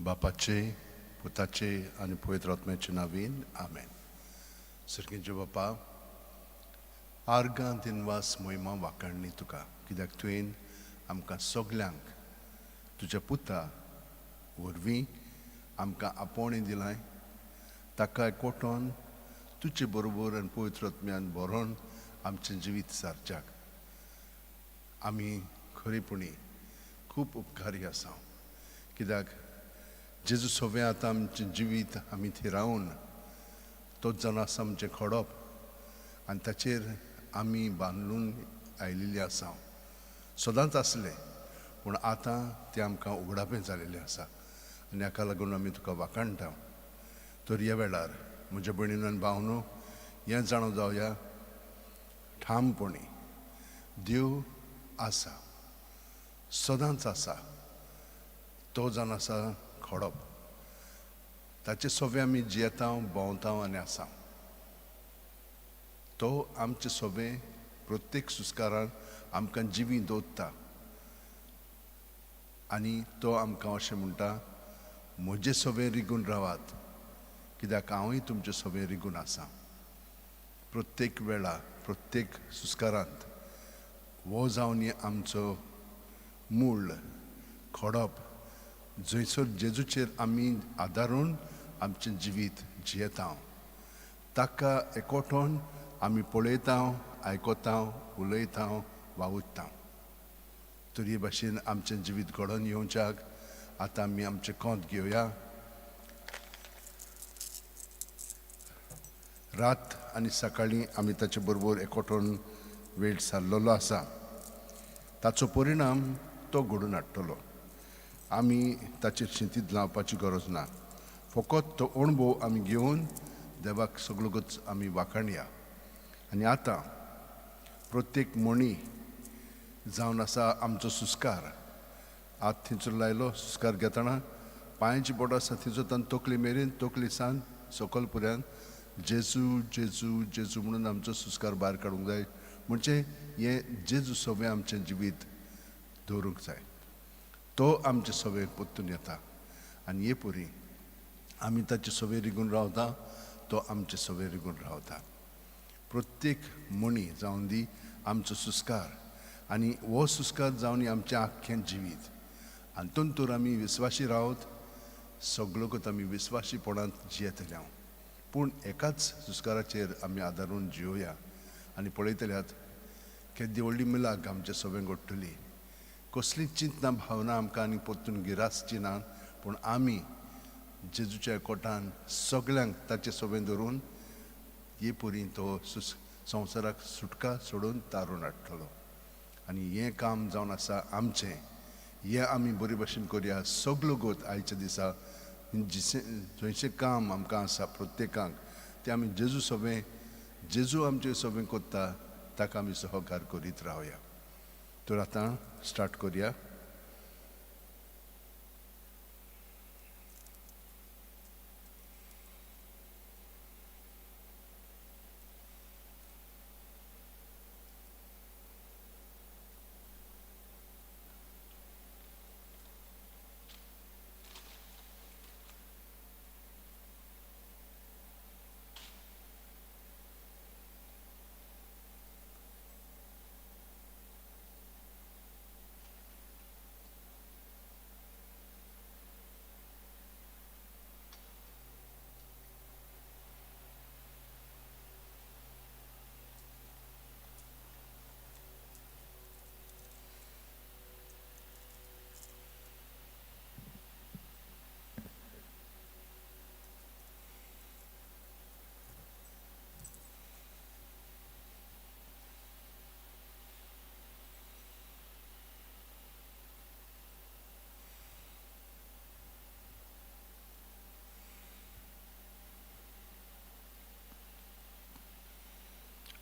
बापाचे, पुताचे आनी पवित्र आत्म्याचे नावीन, आमेन. सर्गेचे बापा, आर्गां दिनवास, मोहिमा वाखाणणी तुका, कित्याक तुवें आमकां सगल्यांक तुज्या पुता वरवीं आमकां आपोवणें दिलां. ताका एकवटोन तुजे बरोबर आनी पवित्र आत्म्यान बरोवन आमचें जिवीत सारच्याक आमी खरेपणी खूब उपकारी आसा, कित्याक जेजू सगळें आतां आमचें जिवीत आमी थिरावन तोच जावन आसा आमचें खडप आनी ताचेर आमी बांदून आयिल्ली आसा. सदांच आसलें, पूण आतां तें आमकां उगडापें जालेलें आसा आनी हाका लागून आमी तुका वाखाणटा. तर ह्या वेळार म्हज्या भयणीन आनी भावनो हें जाणो जावया ठामपणी, देव आसा, सदांच आसा. तो जावन आसा खडप, ताचे सोवे आमी जियेता, भोंवता आनी आसा. तो आमचे सोवे प्रत्येक सुस्कारान आमकां जिवी दवरता आनी तो आमकां अशें म्हणटा, म्हजे सोवे रिगून रावात, कित्याक हांवूय तुमचे सोवे रिगून आसा. प्रत्येक वेळा, प्रत्येक सुस्कारांत हो जावन आमचो मूळ खडप, जंयसर जेजूचेर आमी आदारून आमचें जिवीत जियेता. ताका एकवटोन आमी पळयता, आयकता, उलयता, वावुरता. तर हे भाशेन आमचें जिवीत घडोवन येवच्याक आतां आमी आमचें कोंत घेवया. रात आनी सकाळीं आमी ताचे बरोबर एकवटोन वेळ सारलेलो आसा. ताचो परिणाम तो घडोवन हाडटलो. आमी ताचेर शिंतीद लावपाची गरज ना. फकत तो अणभव आमी घेवन देवाक सगळोच आमी वाखाणया. आनी आतां प्रत्येक म्हणी जावन आसा आमचो सुस्कार. हात थंयसर लायलो, सुस्कार घेतना पांयांची बोटां आसा थंयसर तान तकली मेरेन, तकली सान सकल पर्यंत जेजू जेजू जेजू म्हणून आमचो सुस्कार भायर काडूंक जाय. म्हणजे हें जेजू सगळें आमचें जिवीत दवरूंक जाय. तो आमचे सगळें परतून येता आनी हे परी आमी ताचे सगळें रिगून रावता, तो आमचे सगळें रिगून रावता. प्रत्येक म्हणी जावन दी आमचो सुस्कार आनी हो सुस्कार जावन आमचें आख्खें जिवीत. आनी तर आमी विस्वाशी रावत, सगळोकच आमी विस्वाशीपणांत जियेतले हांव. पूण एकाच सुस्काराचेर आमी आदारून जियोया आनी पळयतल्यात केदी व्हडली मिलाग आमचे सगळें घडटली. कसलीच चिंतना भावना आमकां आनी परतून गिरासची ना, पूण आमी जेजूच्या कोटान सगल्यांक ताचे सगळें धरून हे परी तो संवसाराक सुटका सोडून तारून हाडटलो. आनी हें काम जावन आसा आमचें, हें आमी बरे भशेन करुया. सगलो गोत आयच्या दिसा जंयचें काम आमकां आसा प्रत्येकाक, तें आमी जेजू सगळें, जेजू आमचें सगळें करता, ताका आमी सहकार करीत रावया. तर आतां स्टार्ट करुया.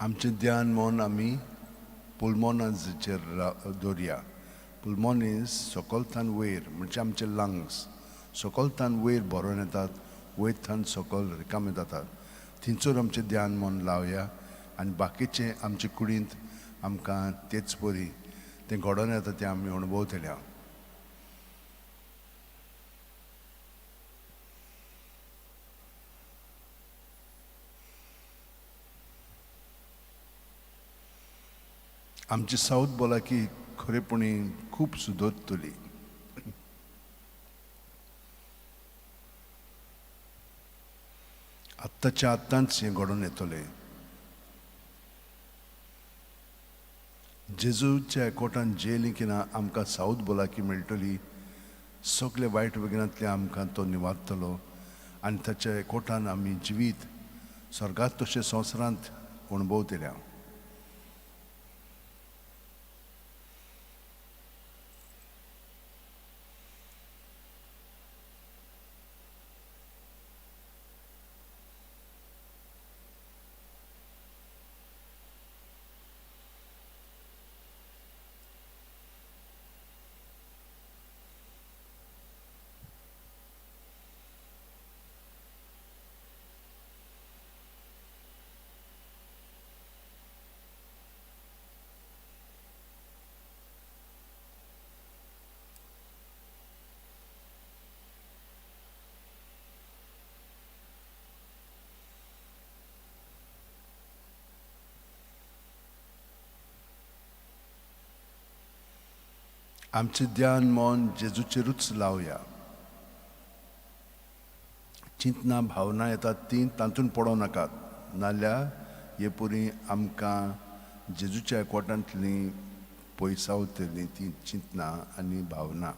आमचें ध्यान मन आमी पुलमोनाचेर दवरया. पुलमोनीस सकलथान वयर, म्हणजे आमचे लंग्स सकलथान वयर भरोन येतात, वयर थान सकल रिकामे जातात. थंयसर आमचें ध्यान मन लावया आनी बाकीचें आमचे कुडींत आमकां तेच परी तें घडोवन येता तें आमी अणभवतले. आमची सावथ भलायकी खरेपणी खूब सुदरतली. आत्ताच्या आत्तांच हें घडोवन येतलें. जेजूच्या एकवटान जेली की ना आमकां सावथ भलायकी मेळटली. सगळे वायट वेगनांतले आमकां तो निवारतलो आनी ताच्या एकवटान आमी जिवीत स्वर्गांत तशें संवसारांत अणभवतले. आमचें ध्यान मन जेजूचेरूच लावया. चिंतना भावना येतात ती तातूंत पडोवं नाकात, नाल्यार हे पुरी आमकां जेजूच्या एकवटांतली पयसावतली ती चिंतना आनी भावना.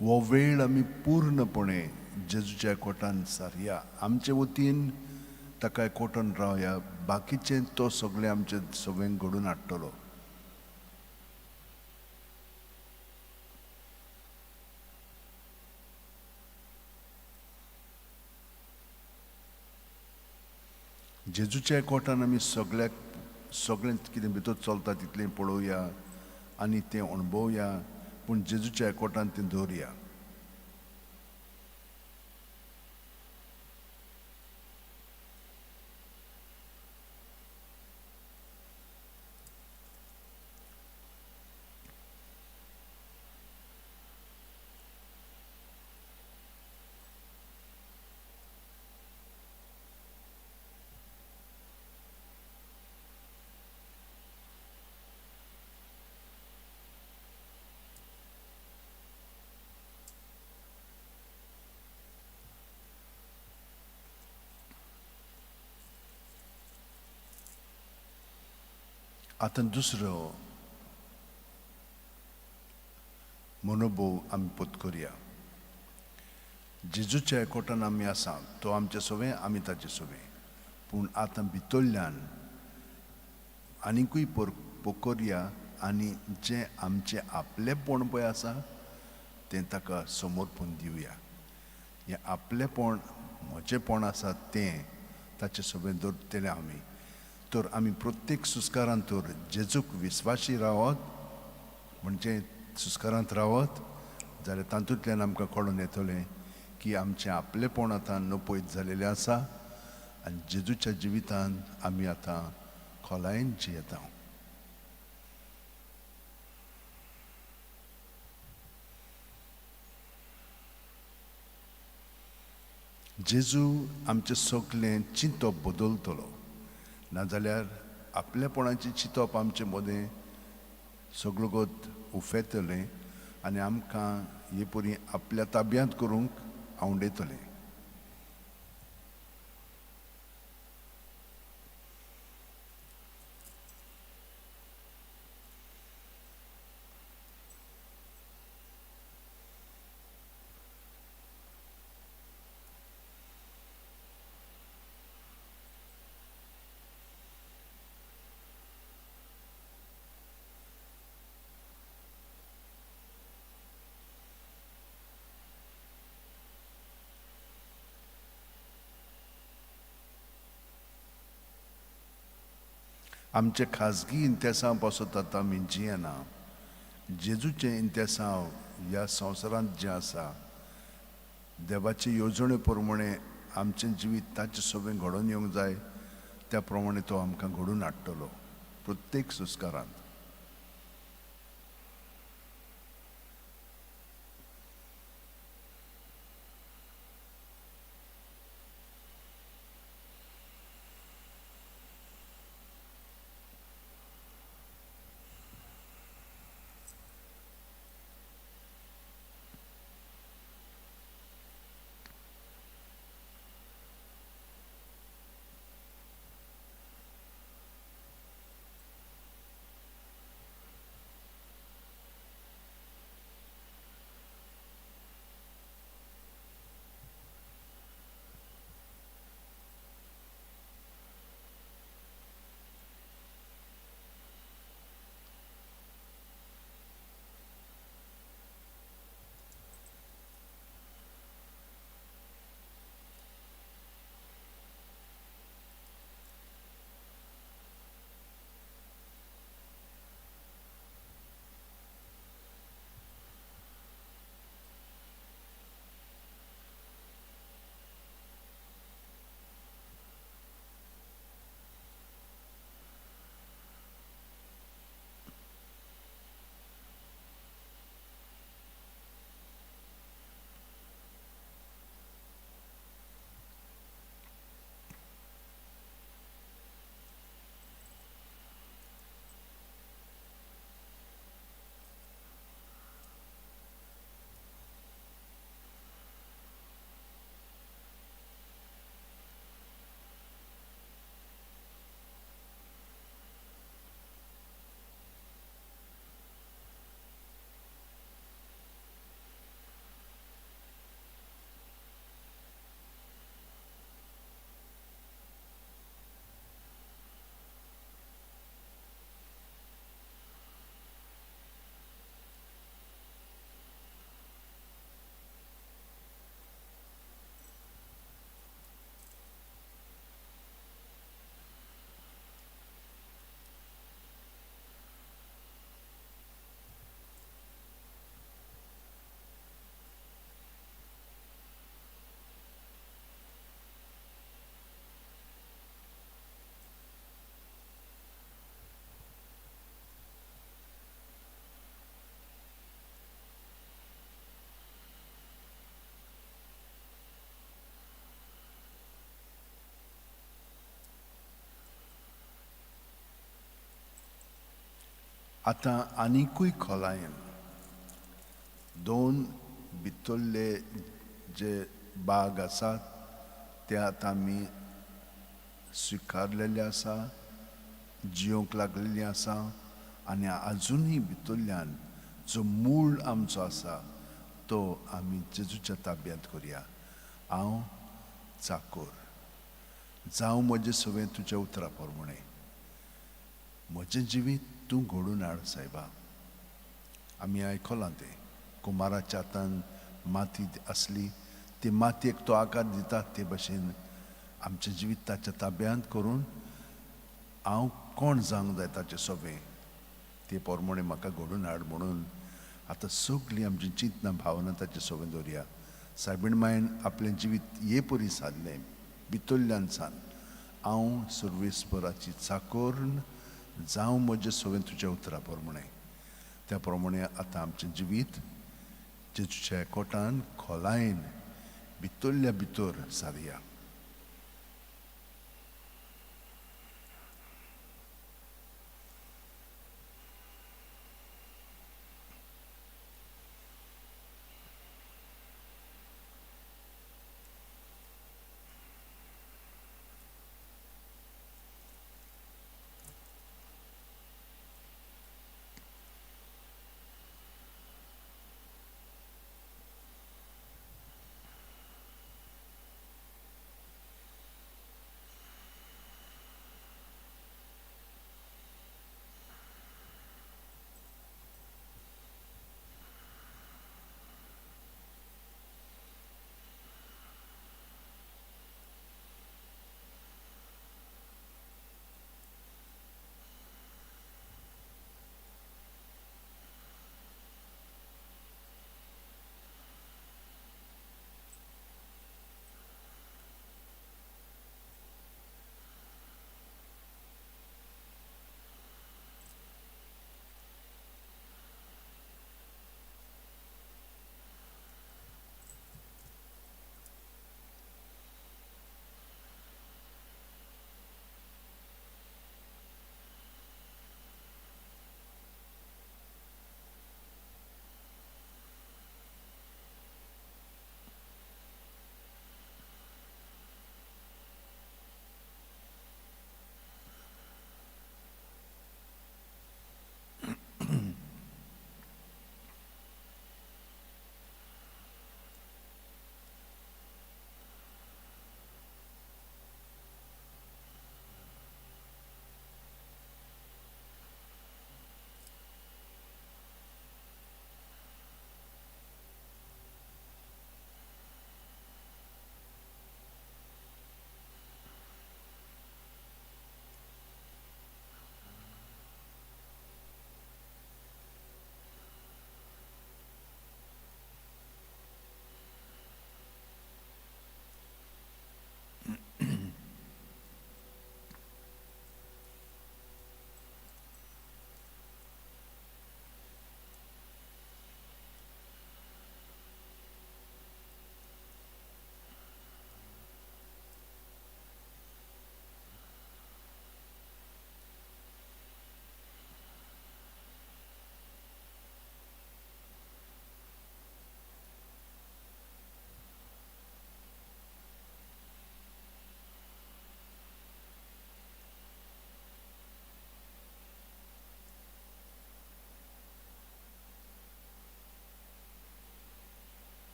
हो वेळ आमी पूर्णपणे जेजूच्या एकवटान सारया. आमचे वतीन ताका एकवटान रावया, बाकीचें तो सगळें आमचें सगळें घडून हाडटलो. जेजूच्या एकवटान आमी सगळ्याक सगळें कितें भितर चलता तितलें पळोवया आनी तें अणभवया, पूण जेजूच्या एकवटान तें दवरया. आतां दुसरो मनोभोव आमी पोत करया. जेजूच्या एकवटान आमी आसा, तो आमचे सवें, आमी ताचे सवें, पूण आतां भितरल्यान आनिकूय पोकरया आनी जें आमचें आपलेपण पळय आसा तें ताका समर्पण दिवया. हें आपलेपण म्हजेपण आसा तें ताचे सवें दवरतले आमी. तर आमी प्रत्येक सुस्कारांत तर जेजूक विस्वाशी रावत, म्हणजे सुस्कारांत रावत जाल्यार तातूंतल्यान आमकां कळून येतलें की आमचें आपलेपण आतां नपयत जालेलें आसा आनी जेजूच्या जिवितान आमी आतां खोलायेन जियेता. जेजू आमचें सगळें चिंतप बदलतलो, नाजाल्यार आपलेपणाचें चिंतप आमचे मदें सगळगत उफेतलें आनी आमकां हे परी आपल्या ताब्यांत करूंक आवडयतलें. आमचे खाजगी इंतेसांव पासत आतां आमी जियेना. जेजूचें इंतेसांव ह्या संवसारांत जें आसा, देवाचे येवजणे प्रमाणे आमचें जिवीत ताचे सगळें घडोवन येवंक जाय, त्या प्रमाणे तो आमकां घडोवन हाडटलो प्रत्येक संस्कारांत. आतां आनिकूय खोलायेन दोन भितरले जे बाग आसात ते आतां आमी स्विकारलेले आसा, जियोंक लागलेली आसा आनी आजुनूय भितरल्यान जो मूळ आमचो आसा तो आमी जेजूच्या ताब्यांत करुया. हांव चाकोर जावं म्हजें सगळें तुज्या उतरा प्रमाणें, म्हजें जिवीत तूं घडोवन हाड सायबा. आमी आयकलां तें कुमाराच्या हातान माती आसली, ती मातयेक तो आकार दिता ते भशेन आमचें जिवीत ताच्या ताब्यांत करून हांव कोण जावंक जाय ताचें सोबें ते प्रमाणें म्हाका घडोवन हाड म्हणून आतां सगळीं आमची चिंतना भावना ताचे सोबें दवरया. सायबीण मायन आपलें जिवीत हे परी सादलें भितरल्यान सान, हांव सर्वेस्पराची चाकोर जावं म्हजें सगळें तुज्या उतरा प्रमाणें. त्या प्रमाणें आतां आमचें जिवीत जेजूच्या कोटान खोलायेन भितरल्या भितर सारया.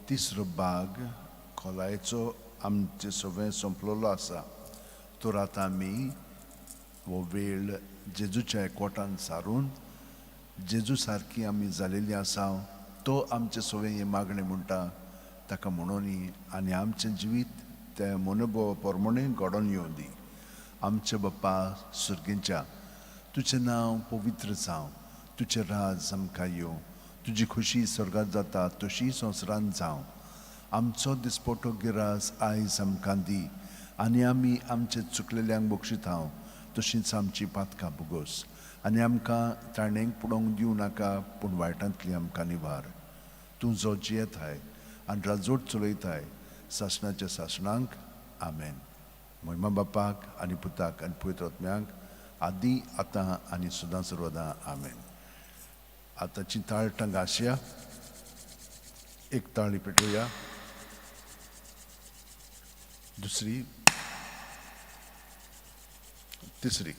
तिसरो भाग खोलायेचो आमचे सगळें सोंपलेलो आसा. तर आतां आमी हो वेळ जेजूच्या एकवटान सारून जेजू सारकी आमी जालेली आसा, तो आमचे सगळें हें मागणें म्हणटा ताका म्हणोनी आनी आमचें जिवीत त्या मनोभावा प्रमाणें घडोवन येवं दी. आमच्या बाप्पा सुर्गेंच्या, तुजें नांव पवित्र जावं, तुजें राज आमकां येवं, तुजी खुशी स्वर्गांत जाता तशी संवसारांत जावं. आमचो दिसपटो गिरास आयज आमकां दी आनी आमी आमचे चुकलेल्यांक बक्षितांव तशींच आमची पातकां भोगोस आनी आमकां ताणेंक पुडोवंक दिवं नाका, पूण वायटांतली आमकां निवार. तूं जो जियेताय आनी राजवट चलयताय सासणाच्या सासणांक, आमेन. महिमा बापाक आनी पुताक आनी पवित्र आत्म्याक, आदी आतां आनी सदां सर्वदां, आमेन. आतांची ताळटां घासया, एक ताळी पेटोवया, दुसरी, तिसरी.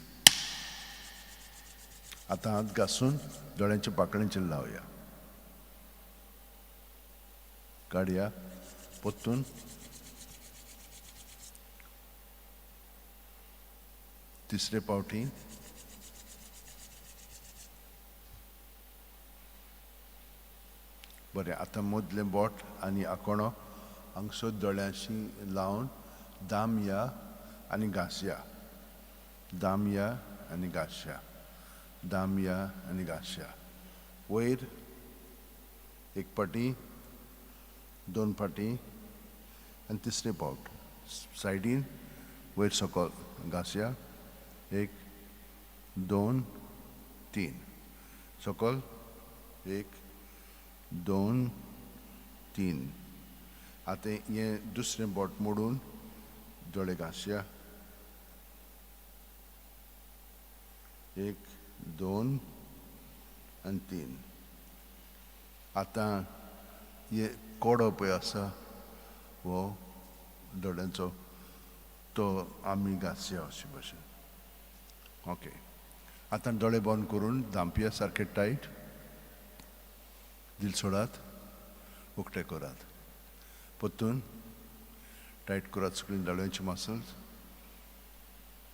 आतां हात घासून दोळ्यांच्या पाकळ्यांचेर लावया, काडया परतून. तिसरे पावटी बरें. आतां मदलें बोट आनी आकोणो हांगसर दोळ्यांशी लावन दामया आनी घासया, दामया आनी घासया, दामया आनी घासया. वयर एक पाटी, दोन पाटी आनी तिसरे पावट सायडीन वयर सकल घासया, एक, दोन, तीन, सकल, एक, दोन, तीन. आतां हें दुसरें बोट मोडून दोळे घासया, एक, दोन आनी तीन. आतां हे कोडो पळय आसा हो दोळ्यांचो, तो आमी घासया अशे भशेन. ओके, आतां दोळे बंद करून धांपया सारके टायट, दिल सोडात, उकते करात, परतून टायट करात सगळीं दोळ्यांची मसल्स,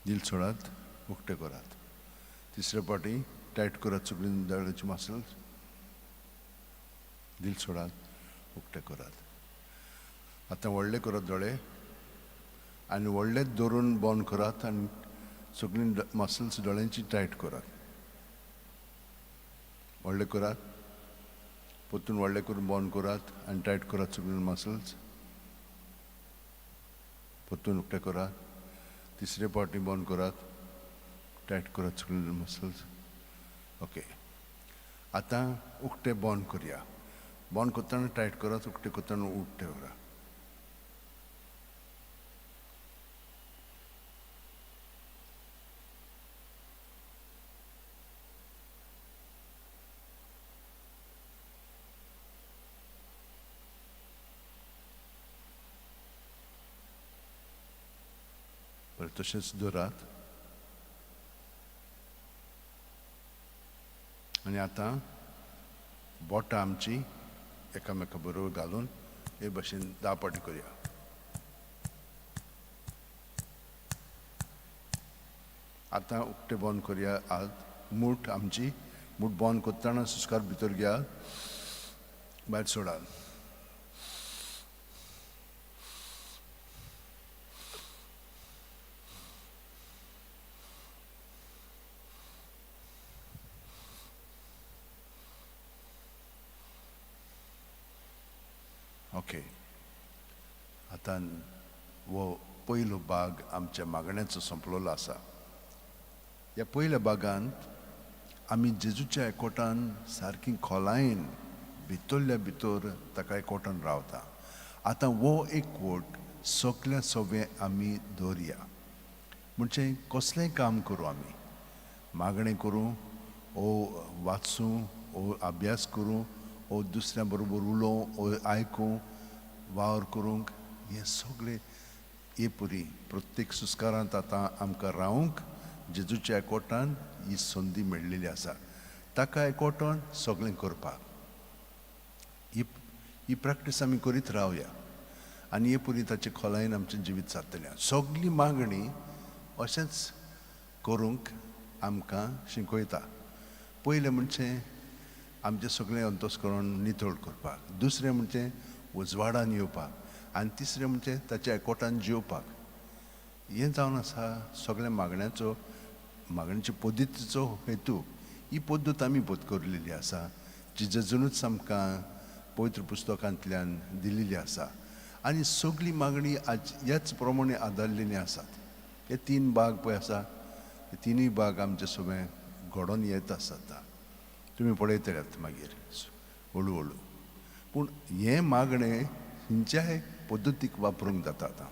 दिल सोडात, उकते करात. तिसरे पाटी टायट करात सगळीं दोळ्यांची मसल्स, दिल सोडात, उकते करात. आतां व्हडले करात दोळे आनी व्हडले दवरून बंद करात आनी सगळीं मसल्स दोळ्यांची टायट करात. व्हडले करात, परतून व्हडले करून बंद करात आनी टायट करात सगळीं मसल्स, परतून उकते करात. तिसरे पावटी बंद करात, टायट करात सगळीं मसल्स. ओके, आतां उकते बंद करया. बंद करतना टायट करात, उकते करतना उकते करात. बरें, तशेंच दवरात. आनी आतां बोटां आमची एकामेका बरोबर घालून हे भशेन 10 पाटी करया. आतां उकते बंद करया. आत मूठ आमची, मूठ बंद करतना सुस्कार भितर घेयात, भायर सोडात. ओके, आतां हो पयलो भाग आमच्या मागण्याचो सोंपलेलो आसा. ह्या पयल्या भागांत आमी जेजूच्या एकवटान सारकी खोलायेन भितरल्या भितर ताका एकवटान रावता. आतां हो एकवट सगल्या सगळें आमी दवरया. म्हणजे कसलेंय काम करूं, आमी मागणें करूं, ओ वाचूं, ओ अभ्यास करूं, ओ दुसऱ्या बरोबर उलोवं, ओ आयकूं, वावर करूंक, हें सगळें हे पुरी प्रत्येक सुस्कारांत आतां आमकां रावंक जेजूच्या एकवटान ही संदी मेळ्ळेली आसा. ताका एकवटान सगळें करपाक ही ही प्रॅक्टीस आमी करीत रावया आनी हे पुरी ताचे खोलायेन आमचें जिवीत सारतलें. सगली मागणी अशेंच करूंक आमकां शिकयता. पयलें म्हणजे आमचें सगळें अंतस्करण नितळ करपाक, दुसरें म्हणजे उजवाडान येवपाक आनी तिसरें म्हणजे ताच्या एकवटान जिवपाक. हें जावन आसा सगळ्या मागण्याचो, मागण्याचे पद्दतीचो हेतू. ही पद्दत आमी पत्करलेली आसा जी जेजूनच आमकां पवित्र पुस्तकांतल्यान दिलेली आसा आनी सगळी मागणी आज ह्याच प्रमाणे आदारलेली आसात. हे तीन भाग पळय आसा, हे तिनूय भाग आमचे सगळें घडोवन येत आसात. तुमी पळयतल्यात मागीर हळू हळू. पूण हें मागणें खंयच्याय पद्दतीक वापरूंक जाता आतां,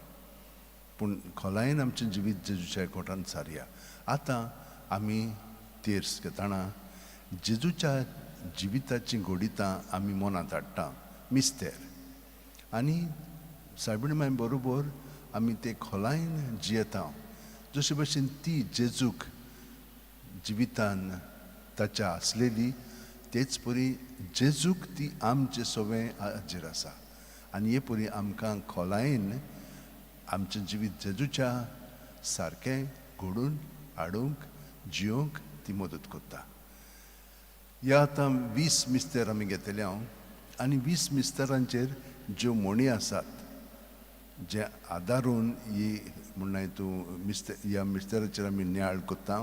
पूण खोलायेन आमचें जिवीत जेजूच्या एकवटान सारया. आतां आमी तेर्स घेतना जेजूच्या जिविताचीं घडितां आमी मनांत हाडटा, मिस्तेर, आनी सायबीण माय बरोबर आमी ते खोलायेन जियेता. जशे भशेन ती जेजूक जिवितान ताच्या आसलेली तेच परी जेजूक ती आमचे सगळें हाजेर आसा आनी हे परी आमकां खोलायेन आमचें जिवीत जेजूच्या सारकें घडून हाडूंक जियोंक ती मदत करता. ह्या आतां 20 मिस्तेर आमी घेतले हांव आनी 20 मिस्तेरांचेर ज्यो म्हणी आसात जे आदारून ही म्हणनाय तूं मिस्ते ह्या मिस्तेराचेर आमी नियाळ करता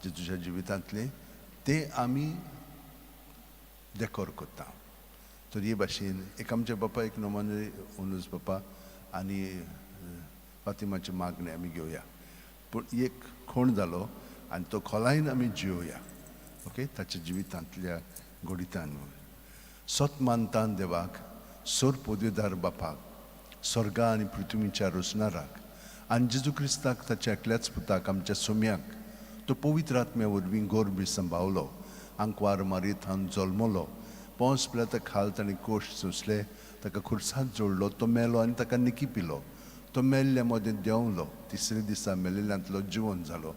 जेजूच्या जिवितांतले ते आमी डेकोर करता. तर हे भाशेन एक आमचे बापा, एक नोमान ओनुज बापा आनी फातिमाची मागणी आमी घेवया. पूण एक खोण जालो आनी तो खोलायेन आमी जियोया. ओके, ताच्या जिवितांतल्या घडितान सत मानतान देवाक, सोर पदवेदार बापाक, स्वर्गा आनी पृथ्वीच्या रचणाराक आनी जेजू क्रिस्ताक ताच्या एकल्याच पुताक आमच्या सोम्याक, तो पवित्र आत्म्या वरवीं गोरबी संभावलो, आंकवार मारीत हांव जल्मलो, पोंस पिलाता खाल ताणें कोश सोंसले, ताका खुर्सांत जोडलो, तो मेलो आनी ताका निकी पिलो, तो मेल्ल्या मदें देंवलो, तिसरे दिसा मेल्ल्यांतलो जिवन जालो,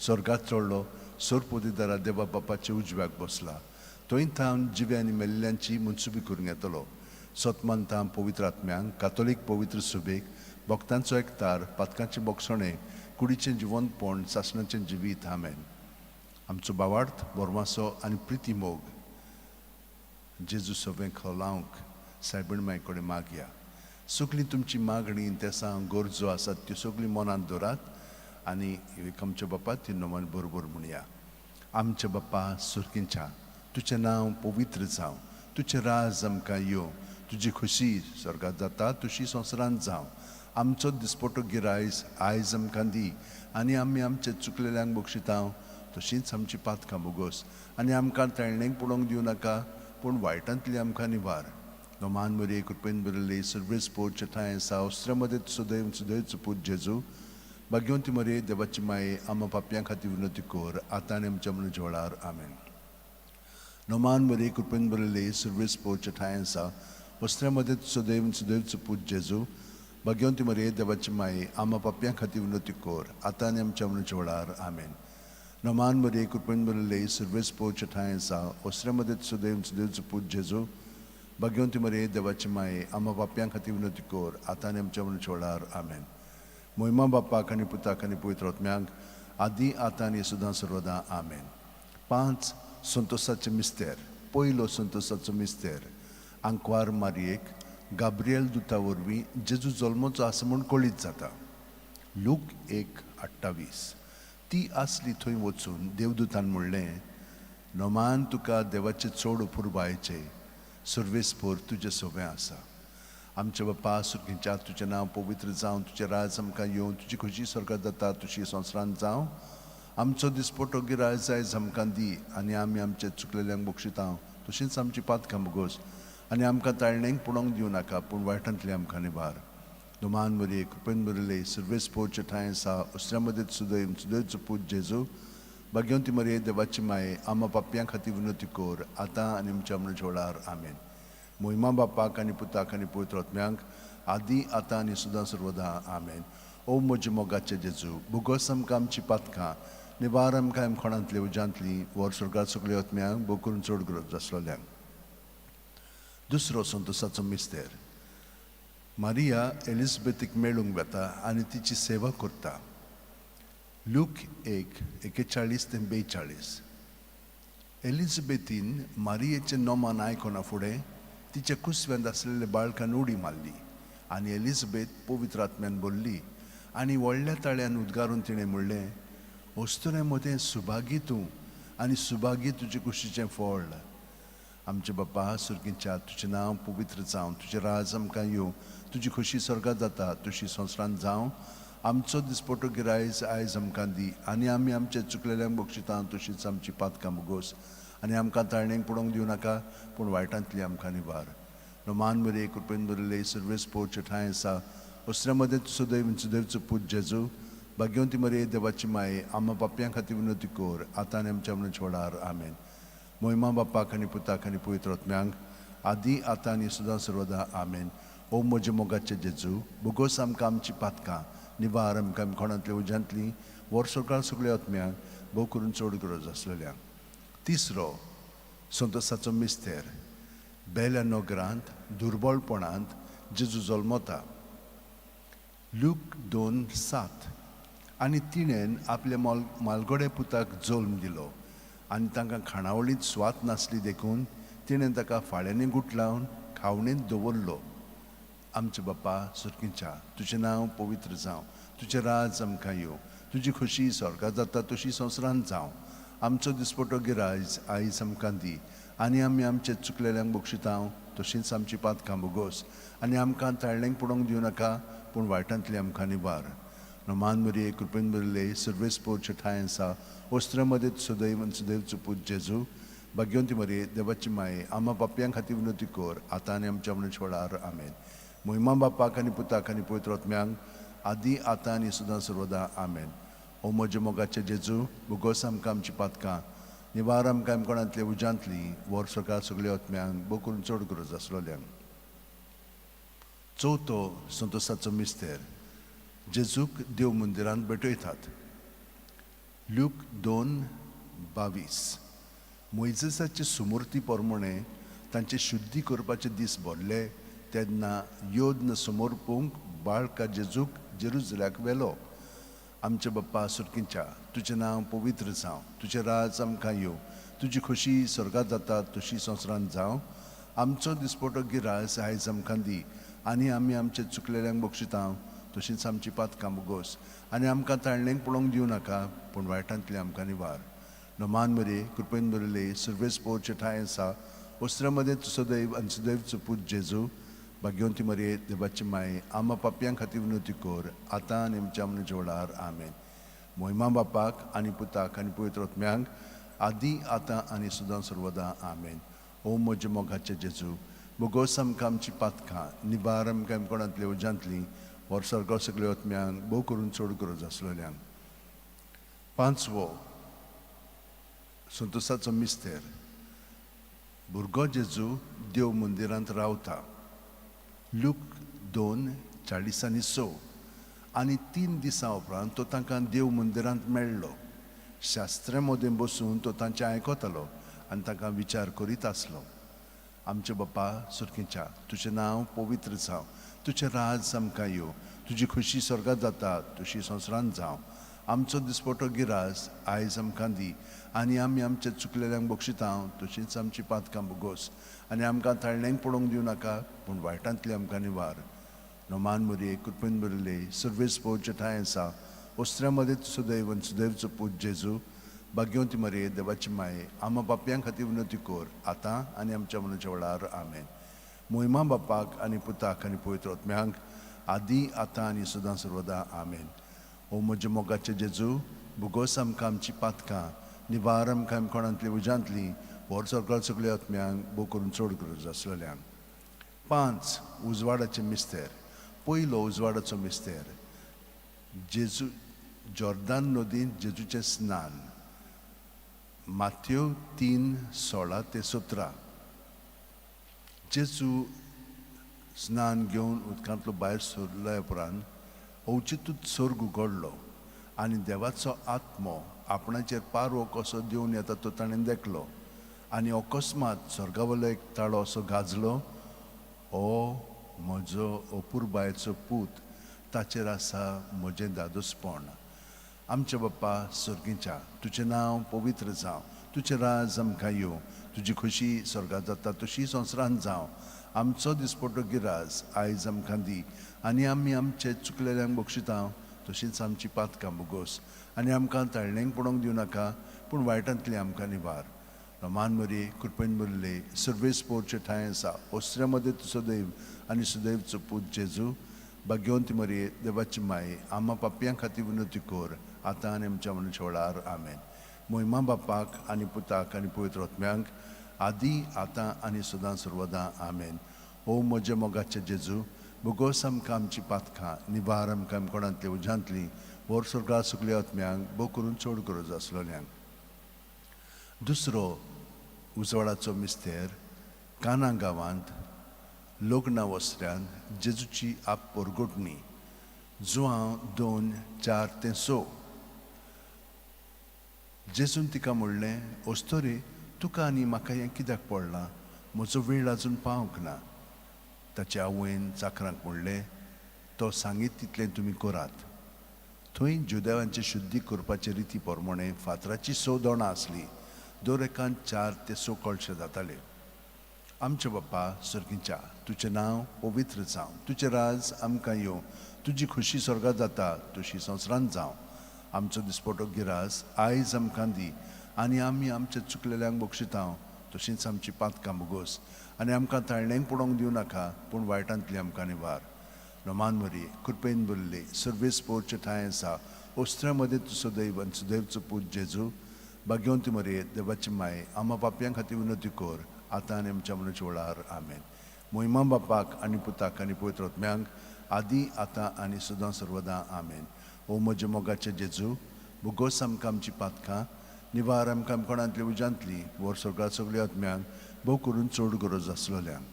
स्वर्गात चडलो, सोर पदवीदारा देवा बापाच्या उजव्याक बसला, थंय थावन जिव्या आनी मेल्ल्यांची मनसुबी करूंक येतलो. सतमानता पवित्र आत्म्यांक, कातोलीक पवित्र सुबेक, भक्तांचो एकतार, पातकांचें बोगसणें, कुडीचें जिवंतपण, सासणाचें जिवीत. आमेन. आमचो बावार्थ, बोरमासो आनी प्रिती मोग जेजू सगळें खोलावंक सायबीण माय कडेन मागया. सगळीं तुमची मागणी तेसां गरजो आसात त्यो सगळीं मनांत दवरात आनी एक आमच्या बापा ती नोमान बरोबर म्हणया. आमच्या बापा सुर्कींच्या, तुजें नांव पवित्र जावं, तुजें राज आमकां येवं, तुजी खुशी स्वर्गात जाता तुशी संवसारांत जावं. आमचो दिसपटो गिरायस आयज आमकां दी आनी आमी आमचे चुकलेल्यांक बक्षिता तशींच आमची पातकां बोगोस आनी आमकां तेळणेक पडोवंक दिवं नाका, पूण वायटांतली आमकां निवार. नोमान मरिये, कृपेन भरिल्ली, सर्वेस पोरचे ठांय आसा, वस्त्रां सुदैव सुदैवचो पूत जेजू. भाग्यवंती मरिये, देवाची माये, आमा पापयां खातीर विनंती कर आतां आनी आमच्या मरणाच्या वेळार. आमेन. नोमान मरिये, कृपेन भरिल्ली, सर्वेस पोरचे ठांय आसा, वस्त्रां सुदैव सुदैवचो पूत जेजू. भाग्यवंती मरिये, देवाची माये, आमा पापयां खातीर विनंती कर आतां आनी आमच्या मरणाच्या वेळार. आमेन. नोमान मरिये, कृपेन भरिल्ली, सर्वेस पोरचे ठांय आसा, वस्त्रां सुदैव सुदैवचो पूत जेजू. भाग्यवंती मरिये, देवाची माये, आमा पापयां खातीर विनंती कर आतां आनी आमच्या मरणाच्या वेळार. आमेन. मोहिमा बापाक आनी पुताक आनी पवित्र आत्म्याक, आदी आतां आनी सुदां सर्वदां. आमेन. 5 संतोसाचे मिस्तेर. पयलो संतोसाचो मिस्तेर, आंकवार मारयेक गाब्रियल दुता वरवीं जेजू जल्मचो आसा म्हूण कळीत जाता. लूक 1:28. ती आसली थंय वचून देवदूतान म्हणलें, नोमान तुका देवाचे चड अपुरबायेचे, सर्वेस्पोर तुजें सगळें आसा. आमच्या बापा सुर्गींच्या, तुजें नांव पवित्र जावं, तुजें राज आमकां येवं, तुजी खुशी स्वर्गात जाता तुशी संवसारांत जावं. आमचो दिसपटो गिरायस आयज आमकां दी आनी आमी आमचे चुकलेल्यांक बक्षिता तशींच आमची पातकां बोगोस आनी आमकां ताळणेक पडोवंक दिवं नाका, पूण वायटांतली आमकां निवार. नोमान मरिये, कृपेन भरिल्ली, सर्वेस पोरचे ठांय आसा, वस्त्रां मदें सुदैव सुदैवचो पूत जेजू. भाग्यवंती मरिये, देवाची माये, आमा पापयां खातीर विनंती कर आतां आनी आमच्या मरणाच्या वेळार. आमेन. मोहिमा बापाक आनी पुताक आनी पवित्र आत्म्यांक, आदी आतां आनी सुदां सर्वदां. आमेन. ओ म्हज्या मोगाचे जेजू, बोगोस आमकां आमची पातकां, निवार आमकां खोणांतली उज्यांतली, वर स्वर्गात सगळ्यो आत्म्यांक, बोकरून चड गरज आसलेल्यांक. दुसरो संतोसाचो मिस्तेर, मारिया एलिजबेथीक मेळूंक वता आनी तिची सेवा करता. लूक 1:41 ते 42. एलिजबेथीन मारियेचें नोमान आयकना फुडें तिच्या कुसव्यांत आसलेल्या बाळकान उडी मारली आनी एलिजबेथ पवित्र आत्म्यान भरली आनी व्हडल्या ताळ्यान उद्गारून तिणें म्हणलें, अस्तुरे मदें सुभागी तूं आनी सुभागी तुजे कुशीचें फळ. आमचे बापा सुर्गीच्या, तुजें नांव पवित्र जावं, तुजें राज आमकां येवं, तुजी खोशी स्वर्गात जाता तशी संवसारांत जावं. आमचो दिसपटो गिरायज आयज आमकां दी आनी आमी आमचे चुकलेल्यांक बक्षिता तशीच आमची पातकां मुगोस आनी आमकां ताळणेक पडोवंक दिवं नाका, पूण वायटांतली आमकां निवार. मान मरे, कृपेन भरिल्ले, सर्वेस्पोर ठांय आसा. अस्तुऱ्यां मदें सुदैव, सुदैवचो पूत जेजू. भाग्यवंती मरे, देवाची माये, आमा पापयां खातीर विनवती कर, आतां आनी आमच्या मरणाच्या वेळार. आमेन. मोहिमा बापाक आनी पुताक आनी पवित्र आत्म्यांक, आदी, आतां आनी सदां सर्वदा. आमेन. ओ म्हजे मोगाचे जेजू, बोगोस आमकां आमची पातकां, निवार आमकां कोणांतल्या उज्यांतली, व्हर सरकार सगळ्या आत्म्यांक, भोव करून चड गरज आसलेल्यांक. तिसरो संतोसाचो मिस्तेर, बेल्या नगरांत दुर्बळपणांत जेजू जल्मता. लूक 2:7. आनी तिणेन आपल्या मालगोडे पुताक जल्म दिलो आनी तांकां खाणावळींत स्वात नासली देखून तिणें ताका फाळ्यांनी गुटलावन खावणेंत दवरलो. आमचे बापा सुर्कीच्या, तुजें नांव पवित्र जावं, तुजें राज आमकां येवं, तुजी खोशी स्वर्गात जाता तशी संवसारांत जावं. आमचो दिसपटो गिरायज आयज आमकां दी आनी आमी आमचे चुकलेल्यांक बक्षिता तशींच आमची पातकां बोगोस आनी आमकां ताळणेक पडोवंक दिवं नाका, पूण वायटांतली आमकां निवार. मान मरिये, कृपेन भरिल्ले, सर्वेस्पोर ठांय आसा. अस्तुऱ्यां मदें सुदैव आनी सुदैवचो पूत जेजू. भाग्यवंती मरिये, देवाची माये, आमा पापयां खातीर विनवती कर, आतां आनी आमच्या मरणाच्या वेळार. आमेन. मोहिमा बापाक आनी पुताक आनी पवित्र आत्म्यांक, आदी, आतां आनी सदां सर्वदा. आमेन. ओ म्हजे मोगाचे जेजू, बोगोस आमकां आमची पातकां, निवार आमकां कोणांतल्या उज्यांतली, व्हर सरकार सगळ्या आत्म्यांक, भोव करून चड गरज आसलेल्यांक. चवथो संतोसाचो मिस्तेर, जेजूक देव मंदिरांत भेटयतात. ल्यूक 2:22. मोयजेसाचे सुमूर्ती प्रमाणे तांचे शुद्धी करपाचे दीस भरले तेन्ना योद्न समर्पूंक बाळका जेजूक जेरुजल्याक व्हेलो. आमचे बाप्पा सुर्कीच्या, तुजें नांव पवित्र जावं, तुजें राज आमकां येवं, तुजी खोशी स्वर्गात जाता तशी संवसारांत जावं. आमचो दिसपटो गिरास आयज आमकां दी आनी आमी आमचे चुकलेल्यांक बक्षिता तशींच आमची पातकां बोगोस आनी आमकां ताळणेक पळोवंक दिवं नाका, पूण वायटांतली आमकां निवार. मान मरे, कृपेन भरिल्ले, सर्वेस्पोरचे ठांय आसा. अस्तुऱ्यां मदें सदैव आनी सुदैवचो पूत जेजू. भाग्यवंती मरिये, देवाची माये, आमा पापयां खातीर विनवती कर, आतां आनी आमच्या मरणाच्या वेळार. आमेन. मोहिमा बापाक आनी पुताक आनी पवित्र आत्म्यांक, आदी, आतां आनी सदां सर्वदा. आमेन. ओ म्हजे मोगाचे जेजू, बोगोस आमकां आमची पातकां, निबार आमकां कोणांतली उज्यांतली, व्हर सर्ग सगळ्या आत्म्यांक, भोव करून चड गरज आसलेल्यांक. पांचवो संतोसाचो मिस्तेर, भुरगो जेजू देव मंदिरांत रावता. लूक 2:46. आनी 3 दिसां उपरांत तो तांकां देव मंदिरांत मेळ्ळो. शास्त्र्या मदें बसून तो तांचें आयकतालो आनी तांकां विचार करीत आसलो. आमचे बापा सुर्कीच्या, तुजें नांव पवित्र जावं, तुजें राज आमकां येवं, तुजी खोशी स्वर्गात जाता तशी संवसारांत जावं. आमचो दिसपटो गिरास आयज आमकां दी आनी आमी आमचे चुकलेल्यांक बक्षिता तशींच आमची पातकां बोगोस आनी आमकां ताळणेक पडोवंक दिवं नाका, पूण वायटांतली आमकां निवार. मान मरिये, कृपेन भरिल्ले, सर्वेस्पोरचे ठांय आसा. अस्तुऱ्यां मदें सुदैव आनी सुदैवचो पूत जेजू. भाग्यवंती मरिये, देवाची माये, आमा पापयां खातीर विनवती कर, आतां आनी आमच्या मरणाच्या वेळार. आमेन. मोहिमा बापाक आनी पुताक आनी पवित्र आत्म्यांक, आदी, आतां आनी सदां सर्वदा. आमेन. ओ म्हजे मोगाचे जेजू, बोगोस आमकां आमची पातकां, निवार आमकां कोणांतली उज्यांतली, व्हर सरकार सगळ्या आत्म्यांक, भोव करून चड गरज आसलेल्यांक. पांच उजवाडाचे मिस्तेर. पयलो उजवाडाचो मिस्तेर, जेजू जॉर्दान नदींत जेजूचें स्नान. माथ्यो 3:16 ते 17. जेजू स्नान घेवन उदकांतलो भायर सरल्या उपरांत अवचितूच सर्ग उगडलो आनी देवाचो आत्मो आपणाचेर पारो कसो देवन येता तो ताणें देखलो आनी अकस्मात स्वर्गा वयलो एक ताळो असो गाजलो. हो म्हजो अपुरबायेचो पूत, ताचेर आसा म्हजें दादोसपण. आमच्या बाप्पा सर्गीच्या, तुजें नांव पवित्र जावं, तुजें राज आमकां येवं, तुजी खोशी स्वर्गात जाता तशी संवसारांत जावं. आमचो दिसपटो गिराज आयज आमकां दी आनी आमी आमचे चुकलेल्यांक बक्षिता तशींच आमची पातकां भोगोस आनी आमकां ताळणेक पडोवंक दिवं नाका, पूण वायटांतली आमकां निवार. रमान मरे, कृपेन भरले, सर्वेस पोरचे ठांय आसा, ओसऱ्या मदें तूं सदैव आनी सुदैवचो पूत जेजू. भाग्यवंती मरये, देवाची माये, आमा पापयां खातीर विनवती कर, आतां आनी आमच्या मरणाच्या वेळार. आमेन. मोहिमा बापाक आनी पुताक आनी पवित्र आत्म्यांक, आदी आतां आनी सदां सर्वदां. आमेन. ओ म्हज्या मोगाचे जेजू, भोगोस आमकां आमची पातकां, निवार आमकां कोणांतली उज्यांतली, व्हर स्वर्गा सगल्या आत्म्यांक, भोव करून चड गरज आसलोल्यांक. दुसरो उजवाडाचो मिस्तेर, काना गांवांत लग्ना वसऱ्यान जेजूची आप परगटणी, जुआंव 2:4 ते 6. जेजून तिका म्हणलें, अस्तोरे, तुका आनी म्हाका हें कित्याक पडलां? म्हजो वेळ अजून पावंक ना. ताचे आवयन चाकरांक म्हणलें, तो सांगीत तितलें तुमी करात. थंय जुदेवांचे शुद्धी करपाचे रिती प्रमाणे फातराची 6 दोणां आसली. दर एकान 4 ते 6 कळशे जाताले. आमच्या बाप्पा सर्गीच्या, तुजें नांव पवित्र जावं, तुजें राज आमकां येवं, तुजी खोशी स्वर्गात जाता तशी संवसारांत जावं. आमचो दिसपटो गिरास आयज आमकां दी आनी आमी आमच्या चुकलेल्यांक बक्षिता तशींच आमची पातकां भोगोस आनी आमकां ताळणेक पडोवंक दिवं नाका, पूण वायटांतली आमकां निवार. नमान मरी, कृपेन भरले, सर्वेस पोरचे ठांय आसा, ओस्त्र्या मदें तूं सदैव आनी सुदैवचो पूत जेजू. भाग्यवंती मरये, देवाची माये, आमा पापयां खातीर विनवती कर, आतां आनी आमच्या मरणाच्या वेळार. आमेन. मोहिमा बापाक आनी पुताक आनी पवित्र आत्म्यांक, आदी आतां आनी सदां सर्वदां. आमेन. ओ म्हज्या मोगाचे जेजू, भोगोस आमकां आमची पातकां, निवार आमकां कोणांतली उज्यांतली, व्हर स्वर्गा सगल्या आत्म्यांक, भोव करून चड गरज आसलोल्यांक.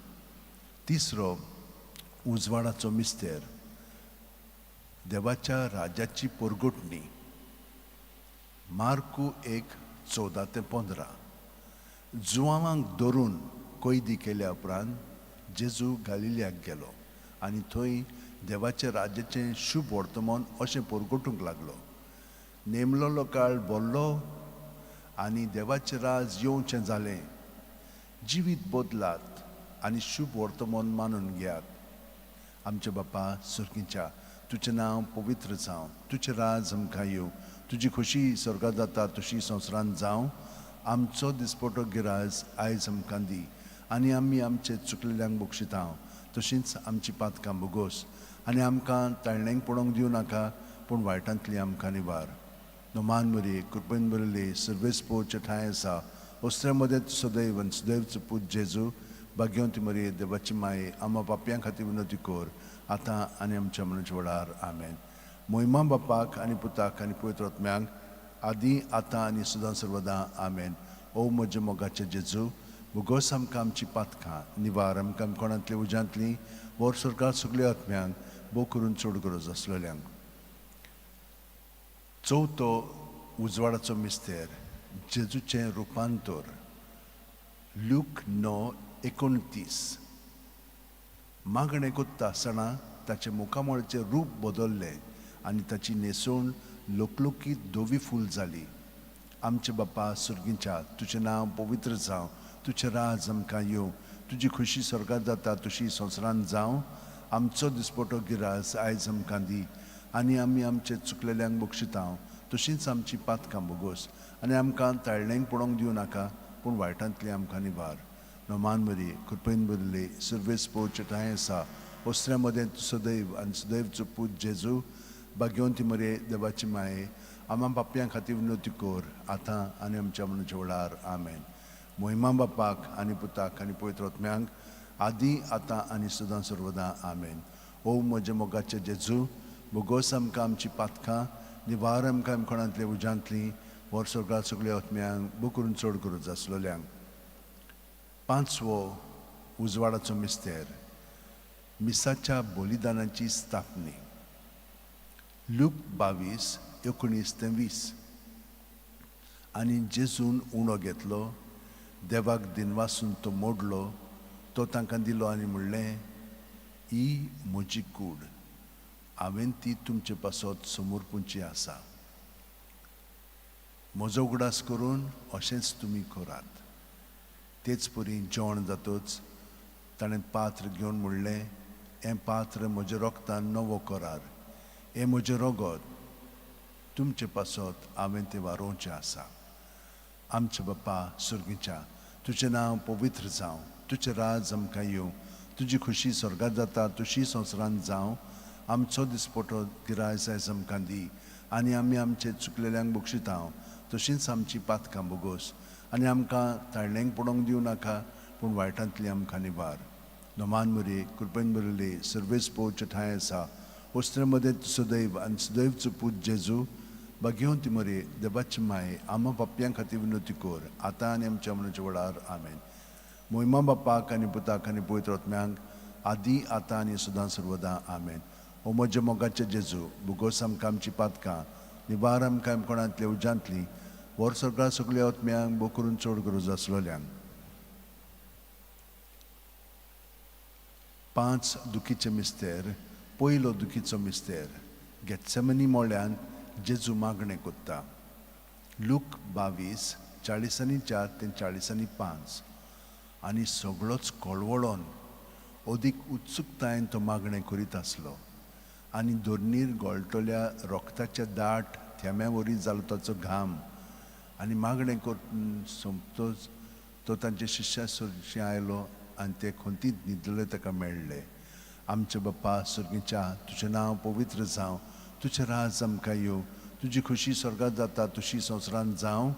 तिसरो उजवाडाचो मिस्तेर, देवाच्या राज्याची परगटणी, मार्कू 1:14 ते 15. जुवांवांक धरून कैदी केल्या उपरांत जेजू गालिलियाक गेलो आनी थंय देवाच्या राज्याचें शुभ वर्तमान अशें परगटूंक लागलो. नेमलोलो काळ भरलो आनी देवाचें राज येवचें जालें. जिवीत बदलात आनी शुभ वर्तमान मानून घेयात. आमच्या बापा सर्गीच्या, तुजें नांव पवित्र जावं, तुजें राज आमकां येवं, तुजी खोशी स्वर्गात जाता तशी संवसारांत जावं. आमचो दिसपटो गिराज आयज आमकां दी आनी आमी आमचे चुकलेल्यांक बक्षिता तशींच आमची पातकां भोगोस आनी आमकां ताळणेक पडोवंक दिवं नाका, पूण वायटांतली आमकां निवार. नमान मरये, कृपेन भरले, सर्वेस पोरचे ठांय आसा, ओसऱ्या मदें सदैव आनी सुदैवचो पूत जेजू. भाग्यवंती मरये, देवाची माये, आमा पापयां खातीर विनवती कर, आतां आनी आमच्या मरणाच्या वेळार. आमेन. मोहिमा बापाक आनी पुताक आनी पवित्र आत्म्यांक, आदी आतां आनी सदां सर्वदां. आमेन. ओ म्हज्या मोगाचे जेजू, भोगोस आमकां आमची पातकां, निवार आमकां कोणांतली उज्यांतली, व्हर स्वर्गात सगल्या आत्म्यांक, भोव करून चड गरज आसलेल्यांक. चवथो उजवाडाचो मिस्तेर, जेजूचें रुपांतर, ल्यूक 9:29. मागणें कोत्ता आसतना ताचें मुखामळचें रूप बदल्लें आनी ताची न्हेसवण लकलकीत धवी फूल जाली. आमचे बापा सर्गीच्या, तुजें नांव पवित्र जावं, तुजें राज आमकां येवं, तुजी खोशी स्वर्गात जाता तशी संवसारांत जावं. आमचो दिसपटो गिरास आयज आमकां दी आनी आमी आमचे चुकलेल्यांक बक्षिता तशींच आमची पातकां भोगोस आनी आमकां ताळणेक पडोवंक दिवं नाका, पूण वायटांतली आमकां निवार. नमान मरये, कृपेन भरले, सर्वेस पोरचे ठांय आसा, ओसऱ्या मदें सदैव आनी सदैवचो पूत जेजू. भाग्यवंती मरये, देवाची माये, आमा पापयां खातीर विनवती कर, आतां आनी आमच्या मरणाच्या वेळार. आमेन. मोहिमा बापाक आनी पुताक आनी पवित्र आत्म्यांक, आदी आतां आनी सदां सर्वदां. आमेन. ओ म्हज्या मोगाचे जेजू, भोगोस आमकां आमची पातकां, निवार आमकां कोणांतले उज्यांतली, व्हर स्वर्गात सगल्या आत्म्यांक, भोव करून चड गरज आसलोल्यांक. पांचवो उजवाडाचो मिस्तेर, मिसाच्या बलिदानाची स्थापनी, लूक 22:19 ते 20. आनी जेजून उणो घेतलो, देवाक दिनवासून तो मोडलो, तो तांकां दिलो आनी म्हणलें, ही म्हजी कूड, हांवें ती तुमचे पासत समर्पूंची आसा. म्हजो उगडास करून अशेंच तुमी करात. तेच परी जेवण जातच ताणें पात्र घेवन म्हणलें, हें पात्र म्हज्या रोगतान नवो करार, हें म्हजें रगत, तुमचे पासत हांवें तें वारोवचें आसा. आमचे बापा सर्गीच्या, तुजें नांव पवित्र जावं, तुजें राज आमकां येवं, तुजी खुशी स्वर्गात जाता तशी संवसारांत जावं. आमचो दिसपटो गिरायस आयज आमकां दी, आनी आमी आमचे चुकलेल्यांक बक्षिता तशींच आमची पातकां बोगोस, आनी आमकां ताळण्यांक पडोवंक दिवं नाका, पूण वायटांतली आमकां निवार. नमान मरे, कृपेन बरयले, सर्वेस पोवचे ठांय आसा, वस्त्र मदें सदैव आनी सदैवचो पूत जेजू, भाग्यवंती मरे, देवाची माये, आमा पापयां खातीर विनवती कर, आतां आनी आमच्या मनाच्या वेळार. आमेन. मोहिमा बापाक आनी पुताक आनी पवित्र आत्म्यांक, आदी आतां आनी सदां सर्वदां. आमेन. ओ म्हज्या मोगाचे जेजू, भुगोस आमकां आमची पातकां, निवार आमकां कोणांतल्या उज्यांतली, वर सगळ्या सगल्या आत्म्यांक, भो करून चड गरज आसलोल्यांक. 5 दुखीचे मिस्तेर. पयलो दुखीचो मिस्तेर, गेत्सेमनी मोळ्यान जेजू मागणें कोत्ता. लूक 22 44 ते 45. आनी सगळोच कळवळोन अदीक उत्सुकतायेन तो मागणें करीत आसलो, आनी धरणीर गळटल्या रोगताच्या दाट थेंब्या वरी जालो ताचो घाम. आनी मागणें करून सोंपतोच तो तांच्या शिश्या सरशी आयलो, आनी ते खंतीत न्हिदले ताका मेळ्ळे. आमचे बाप्पा सर्गीच्या, तुजें नांव पवित्र जावं, तुजें राज आमकां येवं, तुजी खुशी स्वर्गात जाता तशी संवसारांत जावं.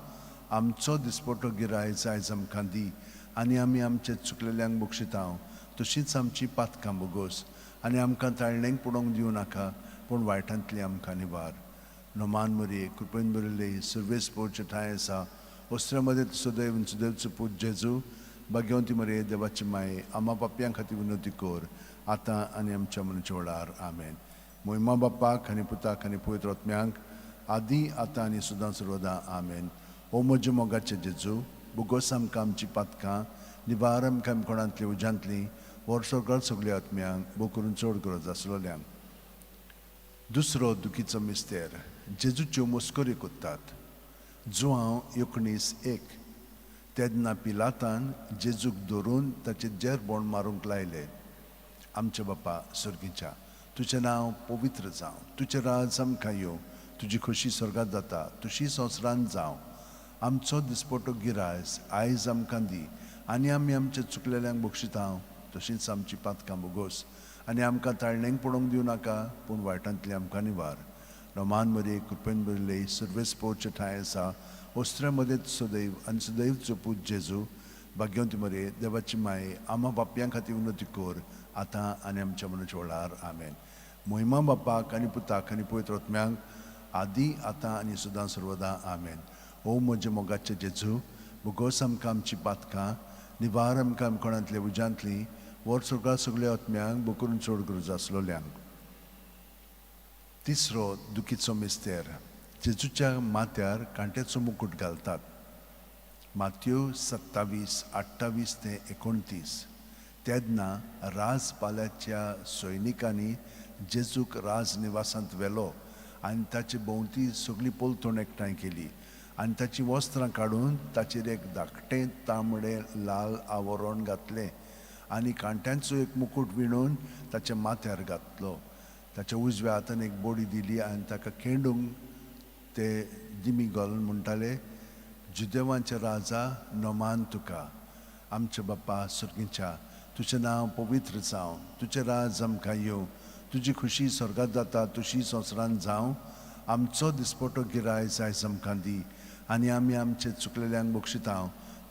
आमचो दिसपटो गिरायच आयज आमकां दी, आनी आमी आमचे चुकलेल्यांक बक्षिता तशींच आमची पातकां बोगोस, आनी आमकां ताळणेक पडोवंक दिवं नाका, पूण वायटांतली आमकां निवार. नमान मरये, कृपेन बरयले, सर्वेस पोवचे ठांय आसा, वस्त्रा मदें सदैव सदैवचो पूत जेजू, भाग्यवंती मरये, देवाची माये, आमा पापयां खातीर विनवती कर, आतां आनी आमच्या मनाच्या वेळार. आमेन. मोहिमा बापाक आनी पुताक आनी पवित्र आत्म्यांक, आदी आतां आनी सदां सर्वदां. आमेन. ओ म्हज्या मोगाचे जेजू, बोगोस आमकां आमची पातकां, निवार आमकां कोणांतली उज्यांतली, वर सगळ्या सगल्या आत्म्यांक, भो करून चड गरज आसलोल्यांक. दुसरो दुखीचो मिस्तेर, जेजूच्यो मस्कऱ्यो कोत्तात. जुआंव 19:1. तेन्ना पिलातान जेजूक धरून ताचे जेरबोण मारूंक लायले. आमच्या बापा सर्गीच्या, तुजें नांव पवित्र जावं, तुजें राज आमकां येवं, तुजी खोशी स्वर्गात जाता तशी संवसारांत जावं. आमचो दिसपटो गिरायस आयज आमकां दी, आनी आमी आमच्या चुकलेल्यांक बक्षिता तशींच आमची पातकां बोगोस, आनी आमकां ताळणेक पडोवंक दिवं नाका, पूण वायटांतली आमकां निवार. नमान मरये, कृपेन बरयले, सर्वेस पोवचे ठांय आसा, वस्त्रा मदें सदैव आनी सदैवचो पूत जेजू, भाग्यवंती मरये, देवाची माये, आमा बापयां खातीर विनवती कर, आतां आनी आमच्या मनाच्या वेळार. आमेन. मोहिमा बापाक आनी पुताक आनी पवित्र आत्म्यांक, आदी आतां आनी सदां सर्वदां. आमेन. ओ म्हज्या मोगाचे जेजू, बोगोस आमकां आमची पातकां, निवार आमकां कोणांतल्या उज्यांतली, वर सगळ्या सगल्या आत्म्यांक, भो करून चड गरज आसलोल्यांक. तिसरो दुखीचो मिस्तेर, जेजूच्या माथ्यार कांट्याचो मुकूट घालतात. मात्यो 27 28 ते 29. तेन्ना राजपाल्याच्या सैनिकांनी जेजूक राजनिवासांत व्हेलो, आनी ताचे भोंवती सगळी पलतण एकठांय केली, आनी ताचीं वस्त्रां काडून ताचेर एक धाकटें तांबडें लाल आवरण घातलें, आनी कांट्यांचो एक मुकूट विणून ताच्या माथ्यार घातलो. ताच्या उजव्या हातान एक बोडी दिली, आनी ताका केंडूंक ते दिमी घालून म्हणटाले, जुदेवांचे राजा नमान तुका. आमच्या बाप्पा सर्गीच्या, तुजें नांव पवित्र जावं, तुजें राज आमकां येवं, तुजी खुशी स्वर्गात जाता तशी संवसारांत जावं. आमचो दिसपटो गिरायस आयज आमकां दी, आनी आमी आमचे चुकलेल्यांक बक्षिता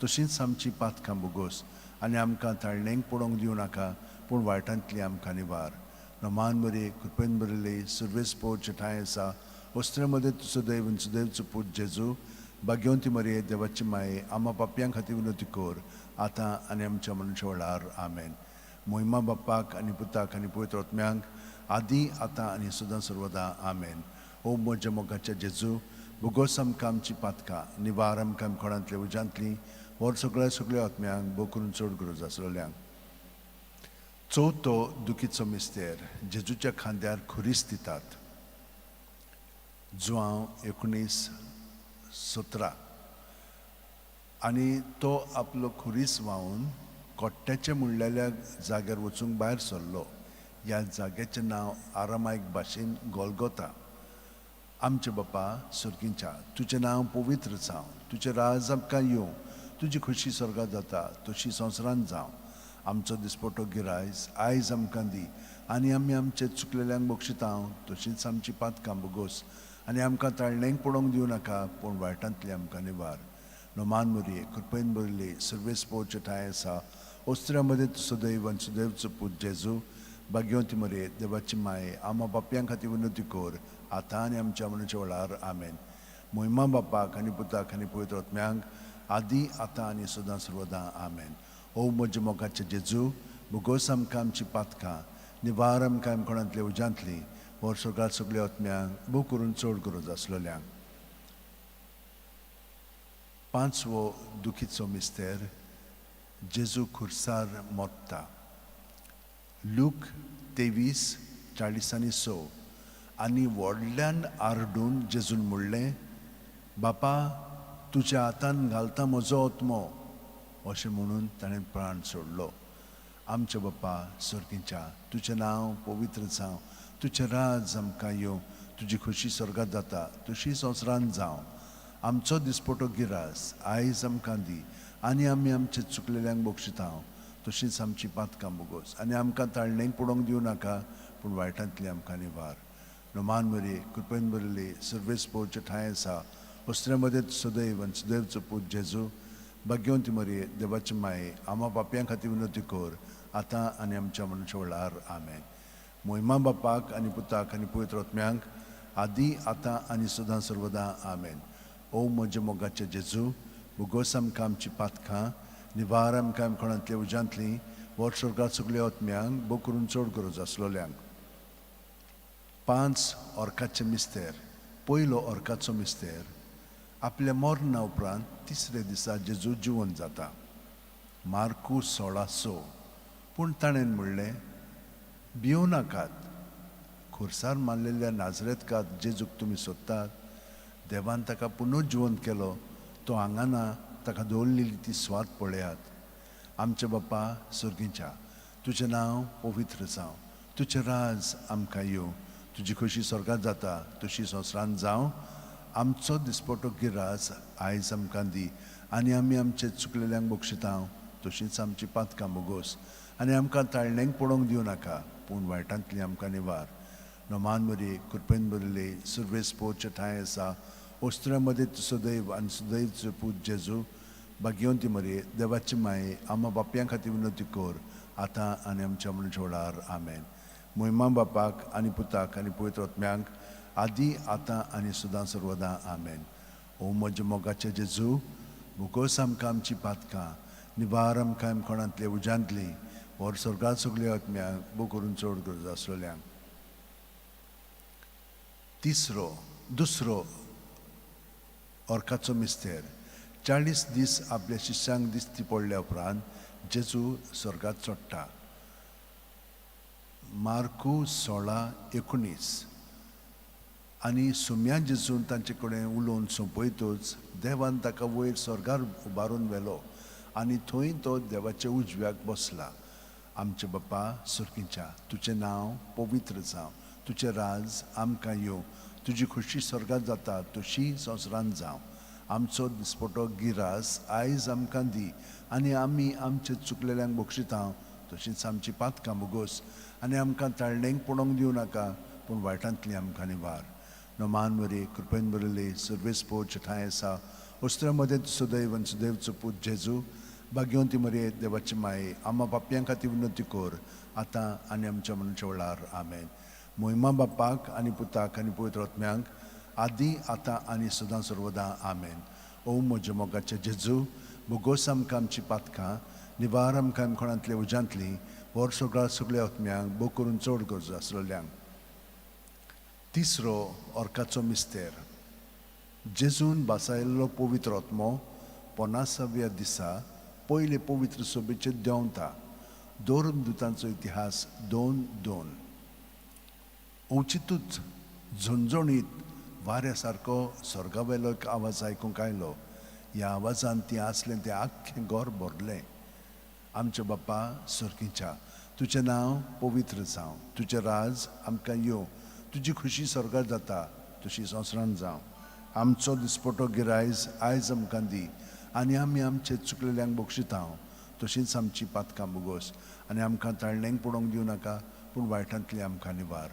तशींच आमची पातकां बोगोस, आनी आमकां ताळणेक पडोवंक दिवं नाका, पूण वायटांतली आमकां निवार. नमान मरये, कृपेन बरयले, सर्वेस पोवचे ठांय आसा, वस्त्रा मदें सदैव सदैवचो पूत जेजू, भाग्यवंती मरये, देवाची माये, आमा पापयां खातीर विनवती कर, आतां आनी आमच्या मनाच्या वेळार. आमेन. मोहिमा बापाक आनी पुताक आनी पवित्र आत्म्यांक, आदी आतां आनी सदां सर्वदां. आमेन. ओ म्हज्या मोगाच्या जेजू, बोगोस आमकां आमची पातकां, निवार आमकां कोणांतल्या उज्यांतली, वर सगळ्या सगळ्या आत्म्यांक, भो करून चड गरज आसलोल्यांक. चवथो दुखीचो मिस्तेर, जेजूच्या खांद्यार खुरीस दितात, जुआंव 19:17. आनी तो आपलो खुरीस व्हांवून कोट्ट्याचे म्हणलेल्या जाग्यार वचूंक भायर सरलो. ह्या जाग्याचें नांव आरामायक भाशेन गोलगोता. आमचे बापा सर्गींच्या, तुजें नांव पवित्र जावं, तुजें राज आमकां येवं, तुजी खुशी स्वर्गात जाता तशी संवसारांत जावं. आमचो दिसपटो गिरायस आयज आमकां दी, आनी आमी आमचे चुकलेल्यांक बक्षिता तशींच आमची पातकां बोगोस, आनी आमकां ताळणेक पडोवंक दिवं नाका, पूण वायटांतली आमकां निवार. नोमान मुरये, कृपेन भरली, सर्वेस पोवचे ठांय आसा, ओस्त्र्या मदें तूं सदैव आनी सुदैवचो पूत जेजू भाग्यवंती मरये, देवाची माये, आमा बापयां खातीर विनवती कर, आतां आनी आमच्या मरणाच्या वेळार. आमेन. मोहिमा बापाक आनी पुताक आनी पवित्र आत्म्यांक, आदी आतां आनी सदां सर्वदां. आमेन. ओ म्हज्या मोगाचे जेजू, भुगोस आमकां आमची पातकां, निवार आमकां कोणांतल्या उज्यांतली, व्हर सगळ्या सगल्या आत्म्यांक, भोव करून चड गरज आसलेल्यांक. पांचवो दुखीचो मिस्तेर, जेजू खुर्सार मोडटा, लूक 23:46. आनी व्हडल्यान आरडून जेजून म्हणलें, बापा तुज्या हातान घालता म्हजो आत्मो. अशें म्हणून ताणें प्राण सोडलो. आमच्या बापा सर्गीच्या, तुजें नांव पवित्र जावं, तुजें राज आमकां येवं, तुजी खुशी स्वर्गात जाता तशी संवसारांत जावं. आमचो दिसपटो गिरास आयज आमकां दी, आनी आमी आमचे चुकलेल्यांक बक्षिता तशींच आमची पातकां बोगोस, आनी आमकां ताळणेक पडोवंक दिवं नाका, पूण वायटांतली आमकां निवार. नोमान मरये, कृपेन भरिल्ली, सर्वेस पोवचे ठांय आसा, वस्त्र्या मदें सदैव आनी सुदैवचो पूत जेजू भाग्यवंती मरये, देवाची माये, आमा पापयां खातीर विनवती कर, आतां आनी आमच्या मरणाच्या वेळार. आमेन. मोहिमा बापाक आनी पुताक आनी पवित्र आत्म्यांक, आदी आतां आनी सदां सर्वदां. आमेन. ओ म्हज्या मोगाचे जेजू, भुगोस आमकां आमची पातकां, निवार आमकां कोणांतल्या उज्यांतली, व्हर स्वर्गात सगल्या आत्म्यांक, भोव करून चड गरज आसलेल्यांक. पांच ऑर्काचे मिस्तेर. पयलो ऑर्काचो मिस्तेर, आपल्या मरणा उपरांत तिसऱ्या दिसा जेजू जिवन जाता, मार्कू 16:6. पूण ताणें म्हणलें, भिवं नाकात, खुर्सार मारलेल्या नाजरेतकात जेजूक तुमी सोदतात. देवान ताका पुनर्जिवंत केलो, तो हांगा ना, ताका दवरलेली ती सुवात पळयात. आमच्या बापा सर्गीच्या, तुजें नांव पवित्र जावं, तुजें राज आमकां येवं, तुजी खुशी स्वर्गात जाता तशी संवसारांत जावं. आमचो दिसपटो गिरास आयज आमकां दी, आनी आमी आमचे चुकलेल्यांक बक्षिता तशींच आमची पातकां बोगोस, आनी आमकां ताळणेक पडोवंक दिवं नाका, पूण वायटांतली आमकां निवार. नोमान मरये, कृपेन भरिल्ली, सर्वेस पोवचे ठांय आसा, ओस्त्र्या मदें तूं सदैव आनी सुदैवचो पूत जेजू भाग्यवंती मरये, देवाची माये, आमा बापयां खातीर विनवती कर, आतां आनी आमच्या मरणाच्या वेळार. आमेन. मोहिमा बापाक आनी पुताक आनी पवित्र आत्म्यांक, आदी आतां आनी सदां सर्वदां. आमेन. ओ म्हज्या मोगाचे जेजू, भुगोस आमकां आमची पातकां, निवार आमकां कोणांतले उज्यांतली, व्हर स्वर्गात सगल्या आत्म्यांक, भोव करून चड गरज आसलेल्यांक. दुसरो ऑर्काचो मिस्तेर, 40 दीस आपल्या शिष्यांक दिश्टी पडल्या उपरांत जेजू स्वर्गात चडटा, मार्कू 16:19. आनी सुम्या जेजून तांचे कडेन उलोवन सोंपयतच देवान ताका वयर स्वर्गार उबारून व्हेलो, आनी थंय तो देवाच्या उजव्याक बसला. आमचे बापा सर्गीच्या, तुजें नांव पवित्र जावं, तुजें राज आमकां येवं, तुजी खुशी स्वर्गात जाता तशी संवसारांत जावं. आमचो दिसपटो गिरास आयज आमकां दी, आनी आमी आमचे चुकलेल्यांक बक्षिता तशींच आमची पातकां बोगोस, आनी आमकां ताळणेक पडोवंक दिवं नाका, पूण वायटांतली आमकां निवार. नोमान मरये, कृपेन भरिल्ली, सर्वेस पोवचे ठांय आसा, वस्त्रा मदें सदैव आनी सुदैवचो पूत जेजू भाग्यवंती मरये, देवाची माये, आमा बापयां खातीर विनवती कर, आतां आनी आमच्या मरणाच्या वेळार. आमेन. मोहिमा बापाक आनी पुताक आनी पवित्र आत्म्यांक, आदी आतां आनी सदां सर्वदां. आमेन. ओ म्हज्या मोगाचे जेजू, भुगोस आमकां आमची पातकां, निवार आमकां कोणांतल्या उज्यांतली, व्हर सगळ्या सगल्या आत्म्यांक, भोव करून चड गरज आसलेल्यांक. तिसरो ऑर्काचो मिस्तेर, जेजून भासायल्लो पवित्र आत्मो 50व्या दिसा पयले पवित्र सभेचेर देंवता. धर्मदुतांचो इतिहास 2:2. अवचितूच झणझणीत वाऱ्या सारको स्वर्गावेलो एक आवाज आयकूंक आयलो. ह्या आवाजान ती आसलें तें आख्खें घर भरलें. आमच्या बाप्पा सर्गीच्या, तुजें नांव पवित्र जावं, तुजें राज आमकां येवं, तुजी खुशी स्वर्गार जाता तशी संवसारान जावं. आमचो दिसपटो गिरायज आयज आमकां दी आनी आमी आमचे चुकलेल्यांक बक्षिता तशींच आमची पातकां बुगोस आनी आमकां ताळणेंक पडोवंक दिवं नाका, पूण वायटांतली आमकां निवार.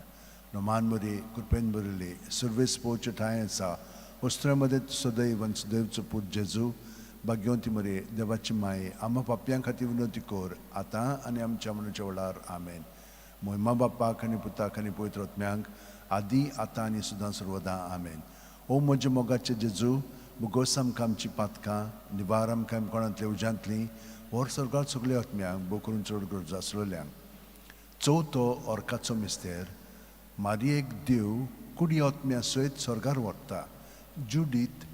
नमान मरे, कृपेन भरिल्ले, सर्वेस पोवचे ठांय आसा, वस्त्रां मदें सदैव आनी सदैवचो पूत जेजू, भाग्यवंती मरे, देवाची माये, आमा पापयां खातीर विनवती कर आतां आनी आमच्या मनाच्या वेळार. आमेन. मोहिमा बापाक आनी पुताक आनी पवित्र आत्म्यांक, आदी आतां आनी सदां सर्वदां. आमेन. ओ म्हज्या मोगाचे जेजू, मुगोस आमकां आमची पातकां, निवार आमकां कोणांतल्या उज्यांतलीं, व्हर सर्गात सगल्या आत्म्यांक, भोव करून चड गरज आसलेल्यांक. चवथो ऑर्काचो मिस्तेर. मारयेक देव कुडी आत्म्या सयत स्वर्गार व्हरता. जुडीत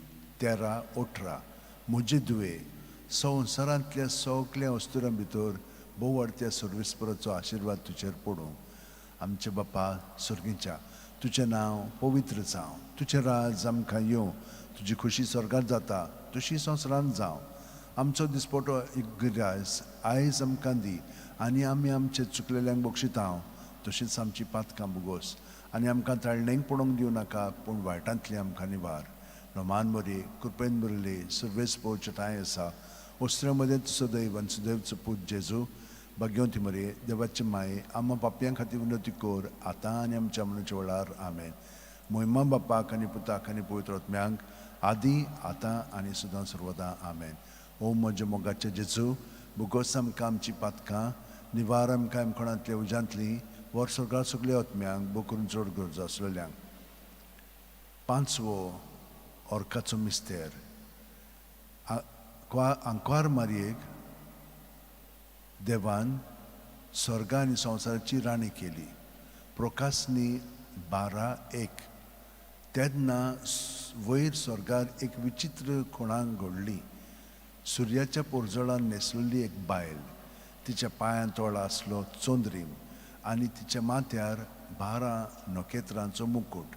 13:18. म्हजे दुवे, संवसारांतल्या सगल्या वस्तुरां भितर भोव सर्वेस्पराचो आशिर्वाद तुजेर पडूं. आमचे बापा सर्गीच्या, तुजें नांव पवित्र जावं, तुजें राज आमकां येवं, तुजी खुशी स्वर्गार जाता तशी संवसारांत जावं. आमचो दिसपटो एक गिरायस आयज आमकां दी आनी आमी आमचे चुकलेल्यांक बक्षिता तशींच आमची पातकां बुगोस आनी आमकां ताळणेंक पडोवंक दिवं नाका, पूण वायटांतली आमकां निवार. नमान मरे, कृपेन भरिल्ले, सर्वेस पोवचे ठांय आसा, वस्त्रां मदें सदैव आनी सदैवचो पूत जेजू, भाग्यवंती मरे, देवाची माये, आमा पापयां खातीर विनवती कर आतां आनी आमच्या मनाच्या वेळार. आमेन. मोहिमा बापाक आनी पुताक आनी पवित्र आत्म्यांक, आदी आतां आनी सदां सर्वदां. आमेन. ओ म्हज्या मोगाचे जेजू, बुगोस आमकां आमची पातकां, निवार आमकां कोणांतल्या उज्यांतलीं, व्हर सर्गार सगल्या आत्म्यांक, भोव करून चड गरज आसलेल्यांक. पांचवो ऑर्काचो मिस्तेर. आंकवार मारयेक देवान स्वर्गा आनी संवसाराची राणी केली. प्रोकासनी 12:1. तेन्ना वयर स्वर्गार एक विचित्र खुणां घडली. सुर्याच्या पोरजळान न्हेसलेली एक बायल, तिच्या पांयां तोळा आसलो चंद्रीम आनी तिच्या माथ्यार 12 नखेत्रांचो मुकूट.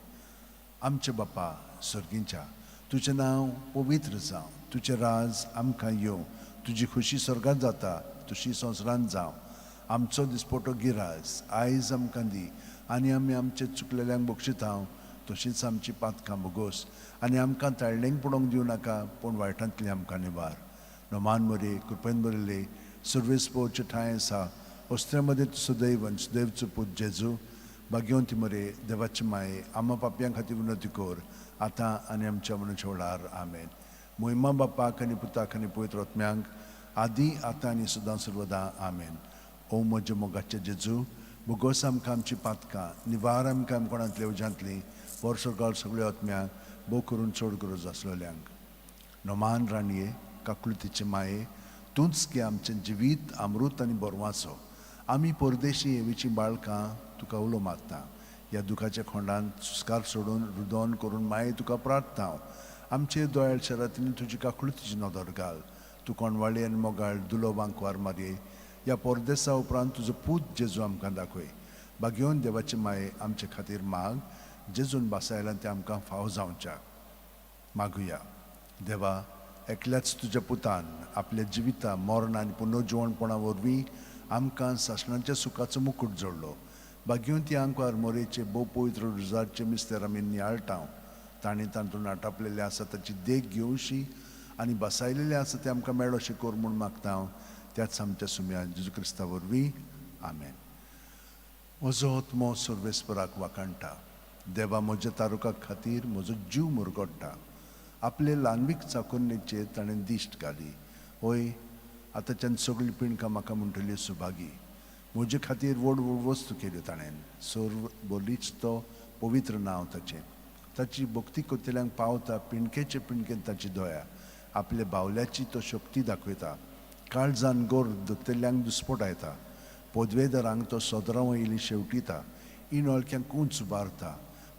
आमचे बापा सर्गींच्या, तुजें नांव पवित्र जावं, तुजें राज आमकां येवं, तुजी खुशी स्वर्गात जाता तशी संवसारांत जावं. आमचो दिसपटो गिराज आयज आमकां दी आनी आमी आमचे चुकलेल्यांक बक्षिता तशींच आमची पातकां बोगोस आनी आमकां ताळणेंक पडोवंक दिवं नाका, पूण वायटांतली आमकां निवार. नमान मरे, कृपेन भरिल्ले, सर्वेस पोवचे ठांय आसा, वस्त्रां मदें सदैव आनी सदैवचो पूत जेजू, भाग्यवंती मरे, देवाची माये, आमा पापयां खातीर विनवती कर आतां आनी आमच्या मनाच्या वेळार. आमेन. मोहिमा बापाक आनी पुताक आनी पवित्र आत्म्यांक, आदी आतां आनी सदां सर्वदां. आमेन. ओ म्हज्या मोगाचे जेजू, बोगोस आमकां आमची पातकां, निवार आमकां कोणांतल्या उज्यांतलीं, व्हर सर्गार सगळ्या आत्म्यांक, भोव करून चड गरज आसलेल्यांक. नमान राणये, काकळुतीचे माये, तूंच गे आमचें जिवीत अमृत आनी बरवाचो. आमी परदेशी येवीचीं बाळकां तुका उलो मारता. ह्या दुखाच्या खोंडांत सुस्कार सोडून रुदोन करून माये तुका प्रार्थना. आमचे दोयाळ शरातीन तुजी काकळुतीची नदर घाल. तूं कोणवाळी आनी मोगाळ दुलो बांकवार मारये, ह्या परदेसा उपरांत तुजो पूत जेजू आमकां दाखय. भाग्योवन देवाचे माये आमचे खातीर माग, जेजून बासायला तें आमकां फाव जावच्याक. मागुया. देवा, एकल्याच तुज्या पुतान आपल्या जिविता मरण आनी पुनर्जिवणपणा वरवीं आमकां सासणाच्या सुखाचो मुकूट जोडलो. भाग्यवंती आंकवार मोरेचे भोव पवित्र रुजारचे मिस्तेर आमी नियाळटा. तांणी तातूंत आटापलेलें आसा ताची देख घेवशी आनी बसायलेलें आसा तें आमकां मेळोशें कर म्हूण मागता हांव त्याच आमच्या सुम्या जेजू क्रिस्ता वरवीं. आमेन. म्हजो आत्मो सर्वेस्पराक वाखाणटा. देवा म्हज्या तारुका खातीर म्हजो जीव मुरगोडटा. आपले ल्हानवीक चाकोन्नेचेर ताणें दिश्ट घाली. हय, आतांच्यान सगळीं पिणकां म्हाका म्हणटली सुभागी. म्हजे खातीर व्हड व्हड वस्तू केल्यो ताणें. सर्व बोलीच तो पवित्र नांव ताचें. ताची भक्ती करतल्यांक पावता पिणकेचे पिणकेन ताची दया. आपल्या बावल्याची तो शक्ती दाखयता. काळजान गोर दत्तल्यांक दुस्पटायता. पदवेदारांक तो सदरां वयली शेवटिता. इनोळक्यांक उंच उबारता.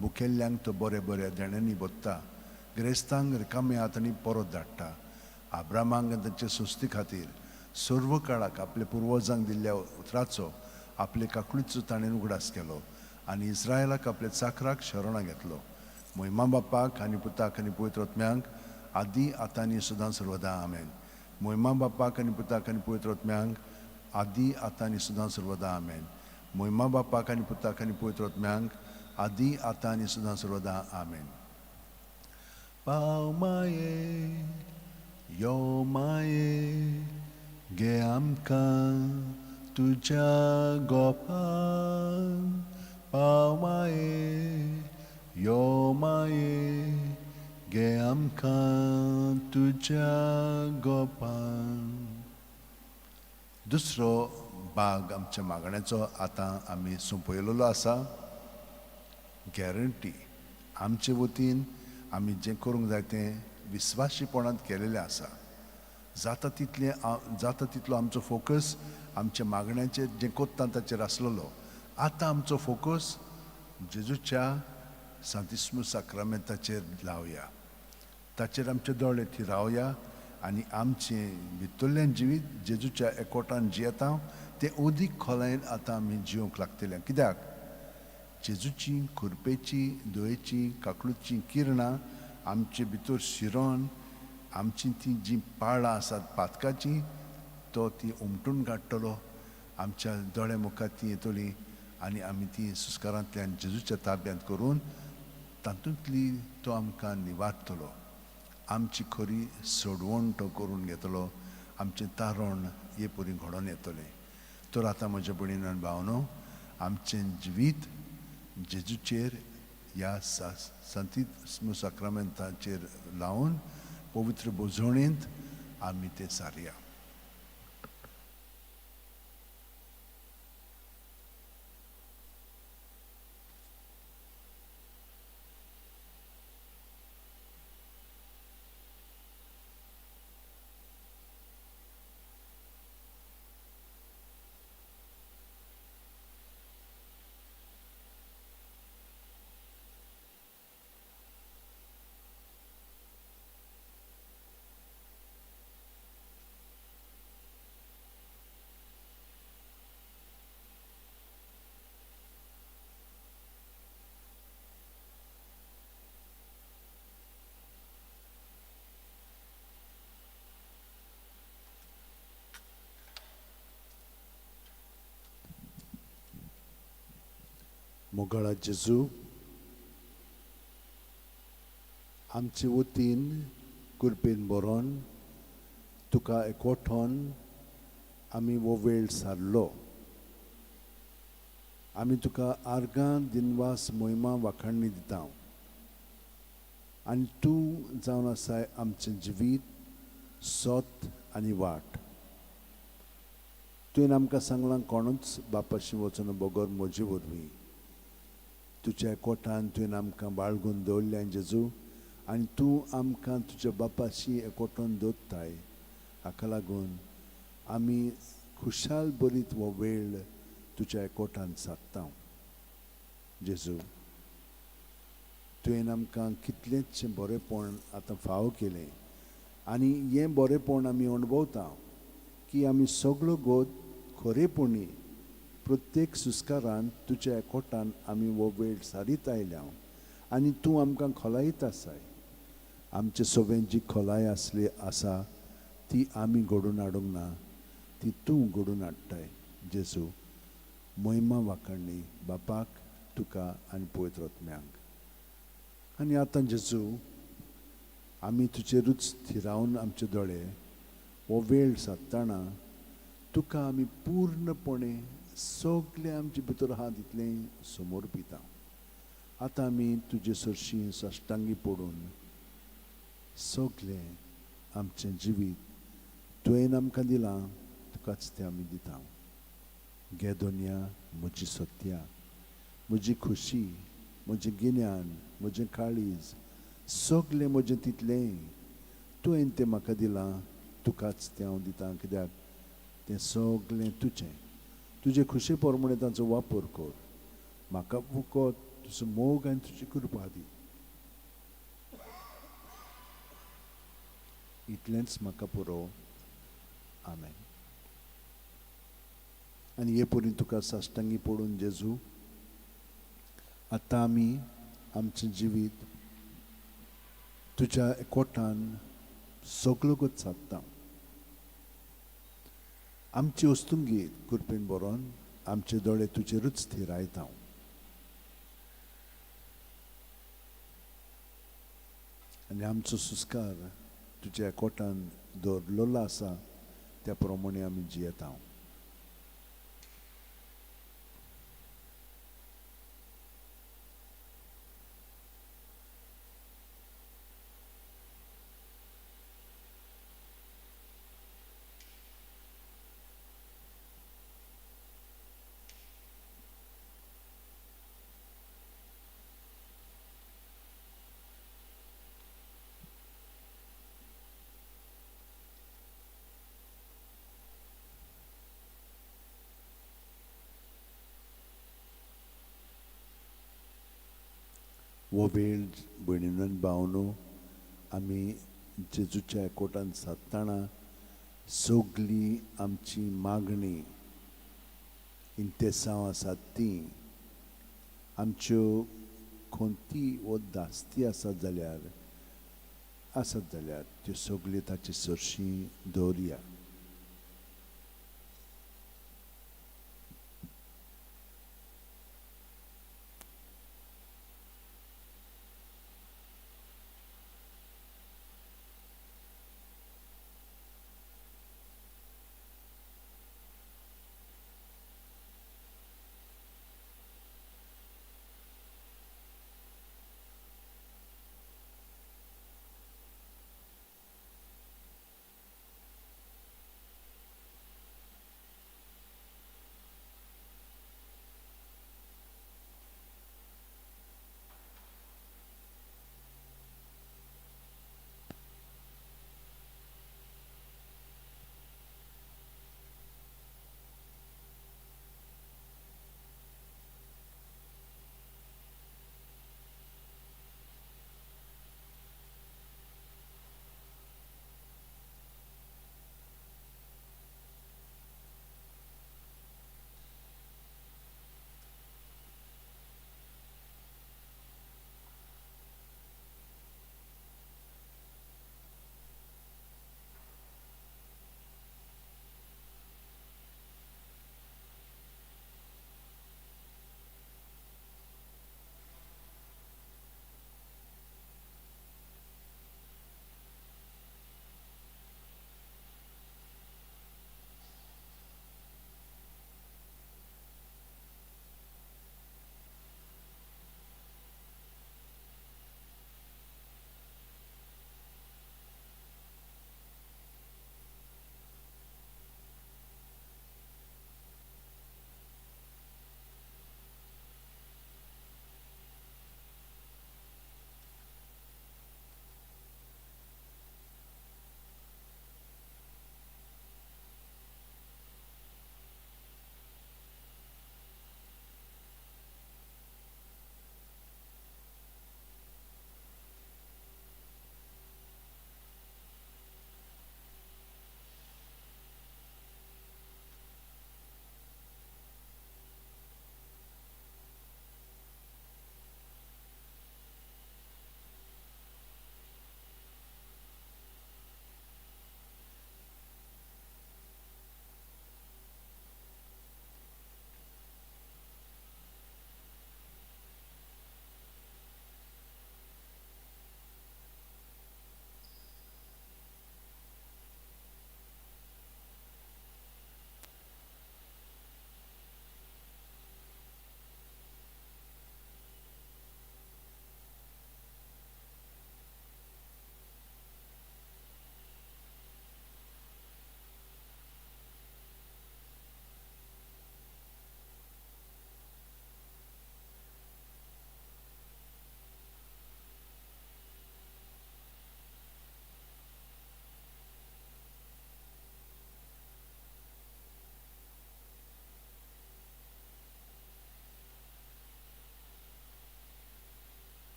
भुकेल्ल्यांक तो बऱ्या बऱ्या देण्यांनी भरता. ग्रेस्तांक रिकाम्या हातांनी परत धाडटा. आब्रामांक तांचे सुस्ती खातीर सर्व काळाक आपल्या पुर्वजांक दिल्ल्या उतराचो आपले काकळीचो ताणें उगडास केलो आनी इस्रायलाक आपल्या चाकराक शरणां घेतलो. मोहिमा बापाक आनी पुताक आनी पवित्र आत्म्यांक आदी आतां आनी सदां सर्वदा आमेन. मोहिमा बापाक आनी पुताक आनी पवित्र आत्म्यांक आदी आतां आनी सदां सर्वदा आमेन. मोहिमा बापाक आनी पुताक आनी पवित्र आत्म्यांक आदी आतां आनी सदां सर्वदा आमेन. पाव माये यो माये गे आमकां तुज्या गोपान. पाव माये यो माये गे आमकां तुज्या गोपान. दुसरो भाग आमच्या मागण्याचो आतां आमी सोंपयलेलो आसा. गॅरंटी आमचे वतीन आमी जें करूंक जाय तें विस्वाशीपणांत केलेलें आसा. जाता तितलें जाता तितलो आमचो फोकस आमच्या मागण्याचेर जें कोत्ता ताचेर आसलेलो. आतां आमचो फोकस जेजूच्या सांतिस्मू साक्रामेंताचेर लावया, ताचेर आमचे दोळे थिरावया आनी आमचें भितरल्यान जिवीत जेजूच्या एकवटान जियेता तें अदीक खोलायेन आतां आमी जिवंक लागतलें. कित्याक जेजूची खुरपेची दयेची काकळूची किरणां आमचे भितर शिरोन आमची ती जीं पाळां आसात पातकाचीं तो ती उमटून काडटलो. आमच्या दोळ्या मुखार ती येतली आनी आमी ती संस्कारांतल्यान जेजूच्या ताब्यांत करून तातूंतली तो आमकां निवारतलो. आमची खरी सोडवण तो करून घेतलो. आमचें तारण हे परी घडोवन येतलें. तर आतां म्हज्या भयणीन आनी भावनो आमचें जिवीत जेजूचेर ह्या सांतिस्मू साक्रामेंताचेर लावन पवित्र बोजवणेंत आमी तें सारया. मोगाळा जेजू आमचे वतीन कृपेन बरोवन तुका एकवठोन आमी हो वेळ सारलो. आमी तुका आर्गां दिनवास मोहिमा वाखाणणी दिता आनी तूं जावन आसाय आमचें जिवीत सत आनी वाट. तुवें आमकां सांगलां कोणूच बापाशी वचून बगर म्हजे वरवीं. तुज्या एकवटान तुवें आमकां बाळगून दवरलें जेजू आनी तूं आमकां तुज्या बापाशी एकवटून दवरताय. हाका लागून आमी खुशाल बरीत हो वेळ तुज्या एकवटान सादता. जेजू तुवें आमकां कितलेंच बरेंपण आतां फावो केलें आनी हें बरेंपण आमी अणभवता की आमी सगळो गोत खरेपणी प्रत्येक सुस्कारान तुज्या एकवटान आमी हो वेळ सारीत आयल्या आनी तूं आमकां खोलायत आसाय. आमचे सगळें जी खोलाय आसली आसा ती आमी घडोवन हाडूंक ना, ती तूं घडोवन हाडटाय. जेजू मोहिमा वाखाणणी बापाक तुका आनी पवित्र आत्म्यांक. आनी आतां जेजू आमी तुजेरूच थिरावन आमचे दोळे हो वेळ सादतना तुका आमी पूर्णपणे सगळे आमचे भितर आहा तितलें समर्पिता. आतां आमी तुजे सरशीं साश्टांगी पडून सगळें आमचें जिवीत तुवें आमकां दिलां तुकाच तें आमी दिता. घे दोनया म्हजी सत्या, म्हजी खुशी, म्हजें गिन्यान, म्हजें काळीज, सगळें म्हजें तितलें तुवें तें म्हाका दिलां तुकाच तें हांव दिता. कित्याक तें सगळें तुजें. तुजे खुशे प्रमाणे तांचो वापर कर. म्हाका फकत तुजो मोग आनी तुजी कृपा दी. इतलेंच म्हाका पुरो. आमेन. आनी हे परी तुका साश्टांगी पडून जेजू, आतां आमी आमचें जिवीत तुज्या एकवटान सगळोगत सादता. आमची वस्तुंगी कृपेन बरोवन आमचे दोळे तुजेरूच थिरायता. आनी आमचो संस्कार तुज्या एकवटान दवरलेलो आसा त्या प्रमाणे आमी जियेता. हो वेळ भयणीन भावनो आमी जेजूच्या एकवटान सादतना सगळी आमची मागणी इंतेसांव आसात ती आमच्यो कोणती वो दास्ती आसत जाल्यार त्यो सगल्यो ताचे सरशी दवरया.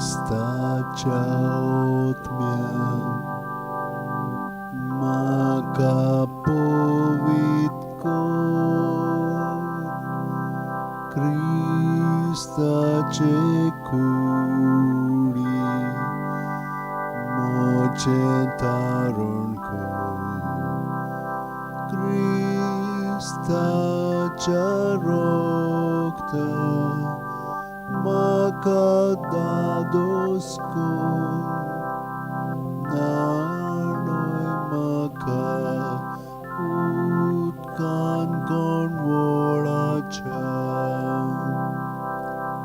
क्रिस्ताच्या आत्म्यान म्हाका पवित्र कर, क्रिस्ताचे कुडी म्हजें तारण कर, क्रिस्ताच्या रक्तान म्हाका दादोस कर, न्हाणय म्हाका उदकान कोणवळाच्या,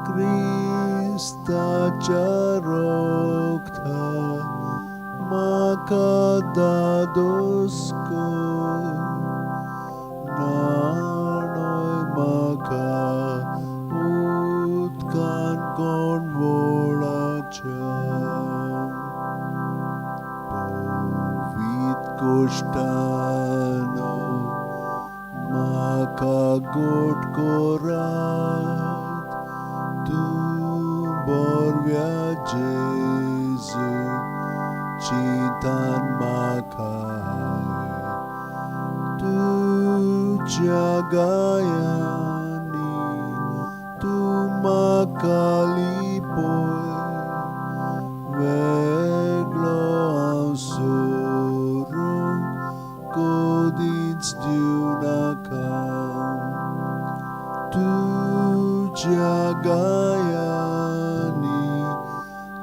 क्रिस्ताच्या रक्तान म्हाका दादोस कर, न्हाणय म्हाका उदकान कोणवळाच्या. पवित्र कोश्टान म्हाका गोट करात, तूं बरव्या जेजू चिंतान म्हाका, तुज्या गायांनी तूं म्हाका लिपय, वेगळो हांव सोरूंक कदींच दिवनाका, तुज्या गायांनी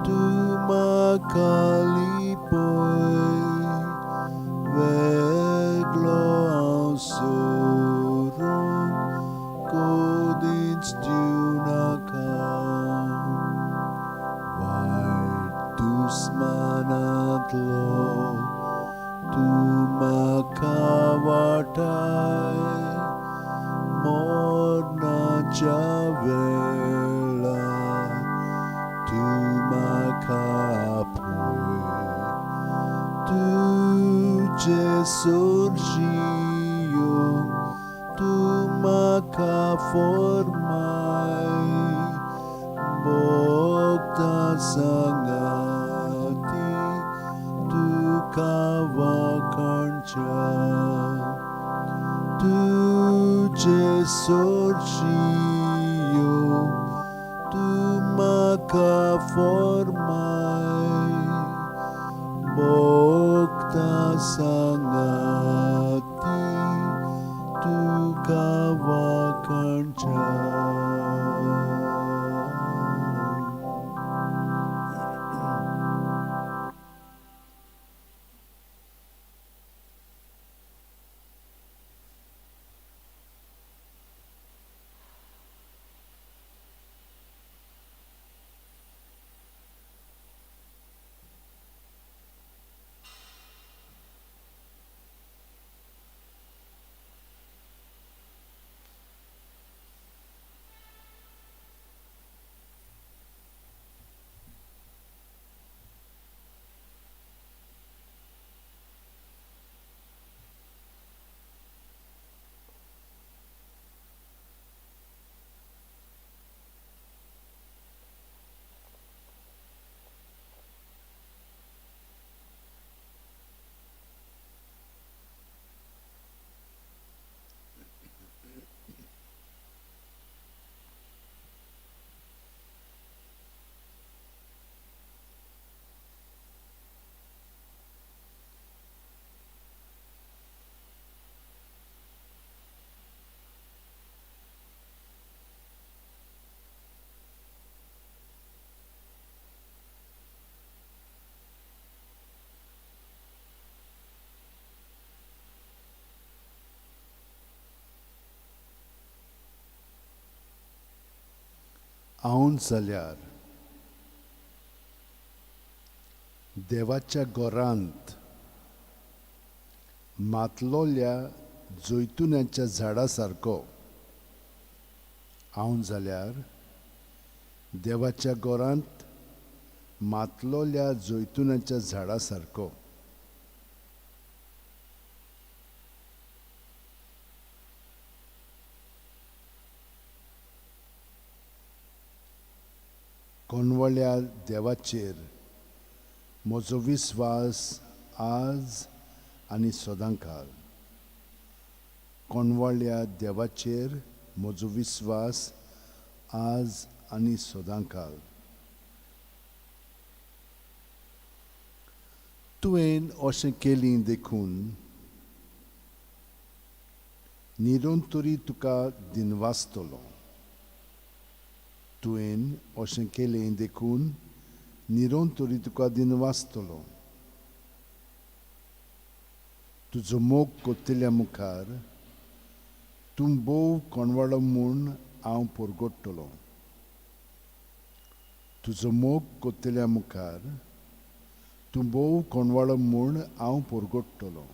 तूं म्हाका लिपय, वेगळो हांव सोरूंक कदींच दिवनाका. वायट दुस्मानांतलो तूं म्हाका वाटाय, मरणाच्या वेळार तूं म्हाका आपय, तुजे सरशी येवंक तूं म्हाका फर्माय, भोगता सांगाती तुका वाखाणच्या, तुजे सरशी येवंक तूं म्हाका फर्माय, भोगता सांगाती तुका वाखाणच्या. हांव जाल्यार देवाच्या घरांत मातलोल्या जैतुन्याच्या झाडा सारको, हांव जाल्यार देवाच्या घरांत मातलोल्या जैतुन्याच्या झाडा सारको. कोणवळ्या कोणवाळ्या देवाचेर म्हजो विस्वास आज आनी सदांकाल. कोणवाळ्या देवाचेर म्हजो विस्वास आज आनी सदांकाल. तुवें अशें केली देखून निरंतरी तुका दिनवासतलो. तुवें अशें केलें देखून निरंतरी तुका दिनवासतलो. तुजो मोग कोत्तल्या मुखार तूं भोव कोणवाळो म्हूण हांव परगट्टलो. तुजो मोग कोत्तल्या मुखार तूं भोव कोणवाळो म्हूण हांव परगट्टलो.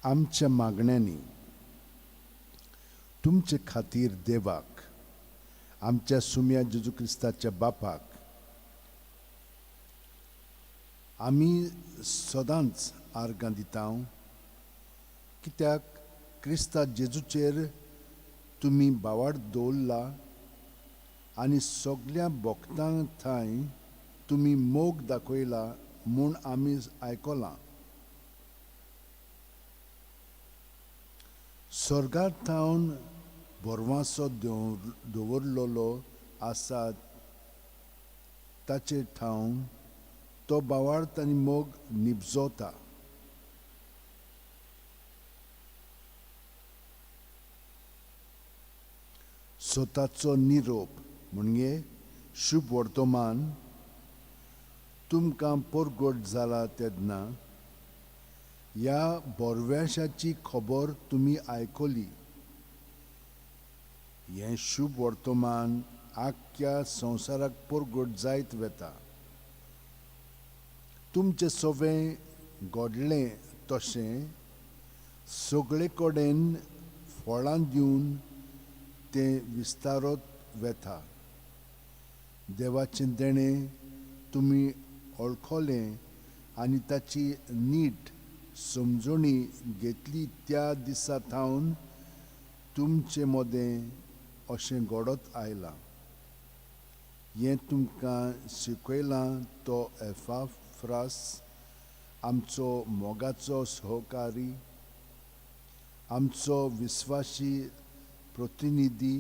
आमच्या मागण्यांनी तुमचे खातीर देवाक, आमच्या सुम्या जेजू क्रिस्ताच्या बापाक आमी सदांच आर्गां दिता, कित्याक क्रिस्ता जेजूचेर तुमी बावाड दवरला आनी सगल्या भक्तां थंय तुमी मोग दाखयला म्हूण आमी आयकलां. स्वर्गार थावन भरवांसो दवरलेलो आसा ताचेर थावन तो बावार्थ आनी मोग निपजोता. स्वताचो निरोप म्हणजे शुभ वर्तमान तुमकां परगट जाला तेन्ना ह्या बोरव्याशाची खबर तुमी आयकली. हें शुभ वर्तमान आख्ख्या संवसाराक परगट जायत वता. तुमचें सवें घडलें तशें सगळे कडेन फळां दिवन तें विस्तारत वता. देवाचें देणें तुमी वळखलें आनी ताची नीट समजणी घेतली त्या दिसा थावन तुमचे मदें अशें घडत आयलां. हें तुमकां शिकयलां तो एफाफ्रास आमचो मोगाचो सहकारी, आमचो विस्वाशी प्रतिनिधी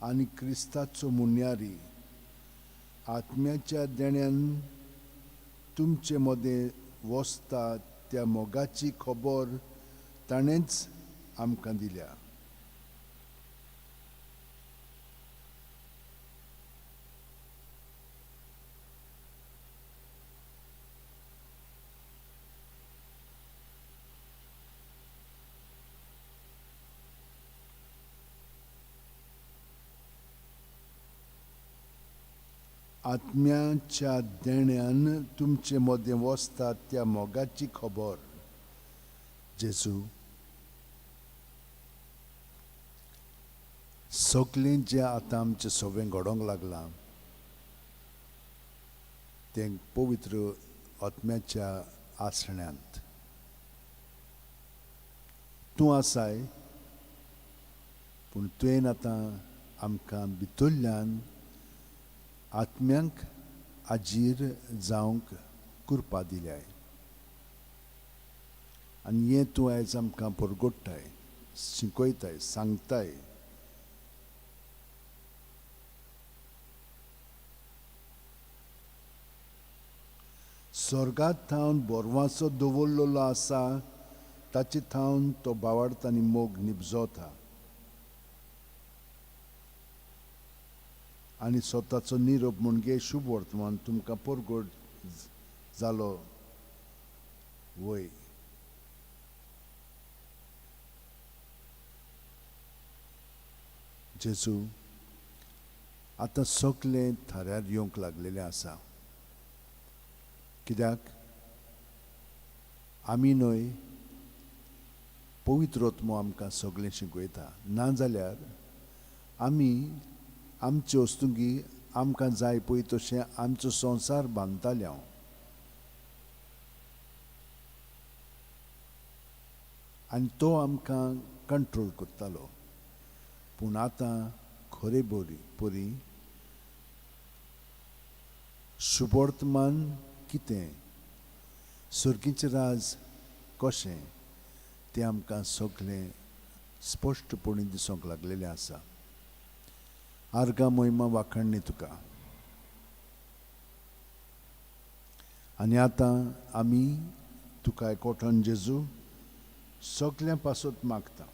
आनी क्रिस्ताचो मुन्यारी, आत्म्याच्या देण्यान तुमचे मदें वसता त्या मोगाची खबर ताणेंच आमकां दिल्या. आत्म्याच्या देण्यान तुमचे मदें वसता त्या मोगाची खबर जेजू सगळें जें आतां आमचें सगळें घडोवंक लागलां तें पवित्र आत्म्याच्या आसण्यांत तूं आसाय, पूण तुवें आतां आमकां भितरल्यान आत्म्यांक आजीर जावंक कृपा दिल्याय आनी हें तूं आयज आमकां परगोडटाय, शिकयताय, सांगताय. स्वर्गात थावन बोरवांचो दवरलेलो आसा ताचे थावन तो बावाडता आनी मोग निपजोता आनी स्वताचो निरोप म्हणजे शुभ वर्तमान तुमकां परगट जालो वय. जेजू आतां सगळें थाऱ्यार येवंक लागलेलें आसा, कित्याक आमी न्हय पवित्र आत्मो आमकां सगळें शिकयता. नाजाल्यार आमी आमचे वस्तुंगी आमकां जाय पळय तशें आमचो संवसार बांदताले हांव. आनी तो आमकां कंट्रोल करतालो. पूण आतां खरे बरी परी शुभवर्तमान कितें, सर्गीचें राज कशें तें आमकां सगळें स्पश्टपणी दिसूंक लागलेलें आसा. आर्गां मोहिमा वाखाणणी तुका. आनी आतां आमी तुका एकवटून जेजू सगल्यां पासत मागता.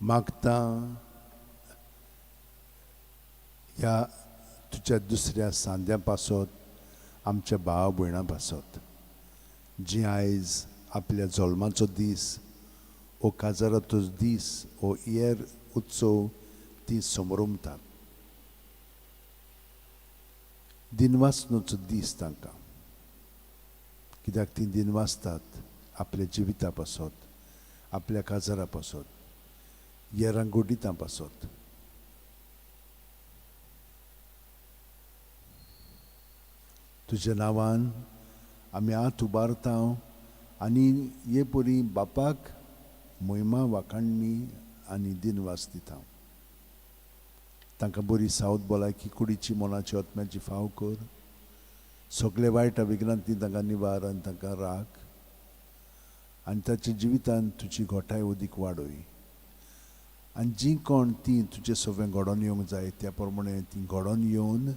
मागता ह्या तुज्या दुसऱ्या सांद्या पासत, आमच्या भाव भयणां पासत, जी आयज आपल्या जल्माचो दीस ओ काजाराचो दीस ओ येर उत्सव ती समरमतात. दिनवासनाचो दीस तांकां, कित्याक ती दिनवासतात आपल्या जिविता पासत, आपल्या काजारा पासत, येरांगोडितां पासत. तुज्या नांवान आमी हात उबारता आनी हे परी बापाक मोहिमा वाखाणणी आनी दिनवास दिता. तांकां बरी सावत भलायकी, कुडीची, मनाची, आत्म्याची फाव कर. सगळे वायट विघ्नांतली तांकां निवार आनी तांकां राख आनी ताच्या जिवितांत तुजी घोटाय उदीक वाडय. आनी जी कोण ती तुजे सगळें घडोवन येवंक जाय त्या प्रमाणे ती घडोवन येवन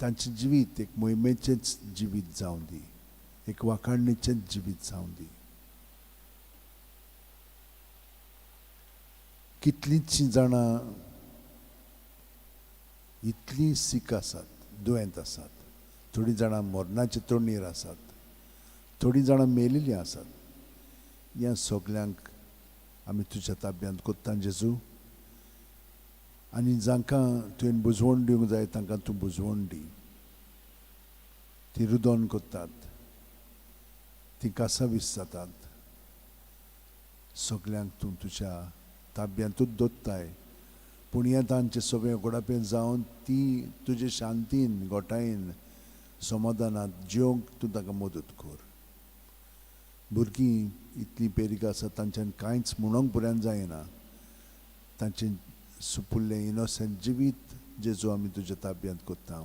तांचें जिवीत एक मोहिमेचेंच जिवीत जावं दी, एक वाखाणणेचेंच जिवीत जावं दी. कितलींचशीं जाणां इतलीं सीक आसात, दुयेंत आसात, थोडीं जाणां मरणाचे तोंडीर आसात, थोडीं जाणां मेलिल्लीं आसात. ह्या सगल्यांक आमी तुज्या ताब्यांत कोत्ता जेजू. आनी जांकां तुवें बुजवण दिवंक जाय तांकां तूं बुजवण दी. तीं रुदोन कोत्तात, तीं कासावीस जातात. सगल्यांक तूं तुज्या ताब्यांतूच दवरताय. पूण हें तांचें सगळें उगडापें जावन ती तुजे शांतीन, गोठायेन, समाधानांत जिवंक तूं तांकां मदत कर. भुरगीं इतलीं पेरीक आसात तांच्यान कांयच म्हणूंक पुऱ्यान जायना. तांचें सुपुल्लें इनोसंट जिवीत जेजू आमी तुज्या ताब्यांत कोत्ता.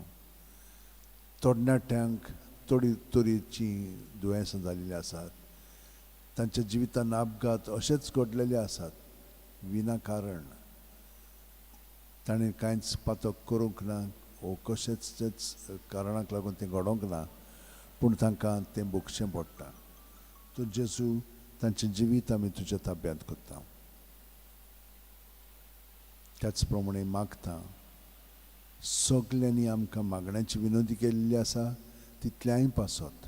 तरणाट्यांक थोडी तरेचीं दुयेंसां जाल्लीं आसात, तांच्या जिवितान अपघात अशेच घडलेले आसात विनाकारण. ताणें कांयच पातक करूंक ना वो कशेंच कारणाक लागून तें घडोवंक ना, पूण तांकां तें भोगचें पडटा. तर जेजू तांचें जिवीत आमी तुज्या ताब्यांत कोत्ता. त्याच प्रमाणे मागता सगल्यांनी आमकां मागण्याची विनंती केल्ली आसा तितल्याय पासत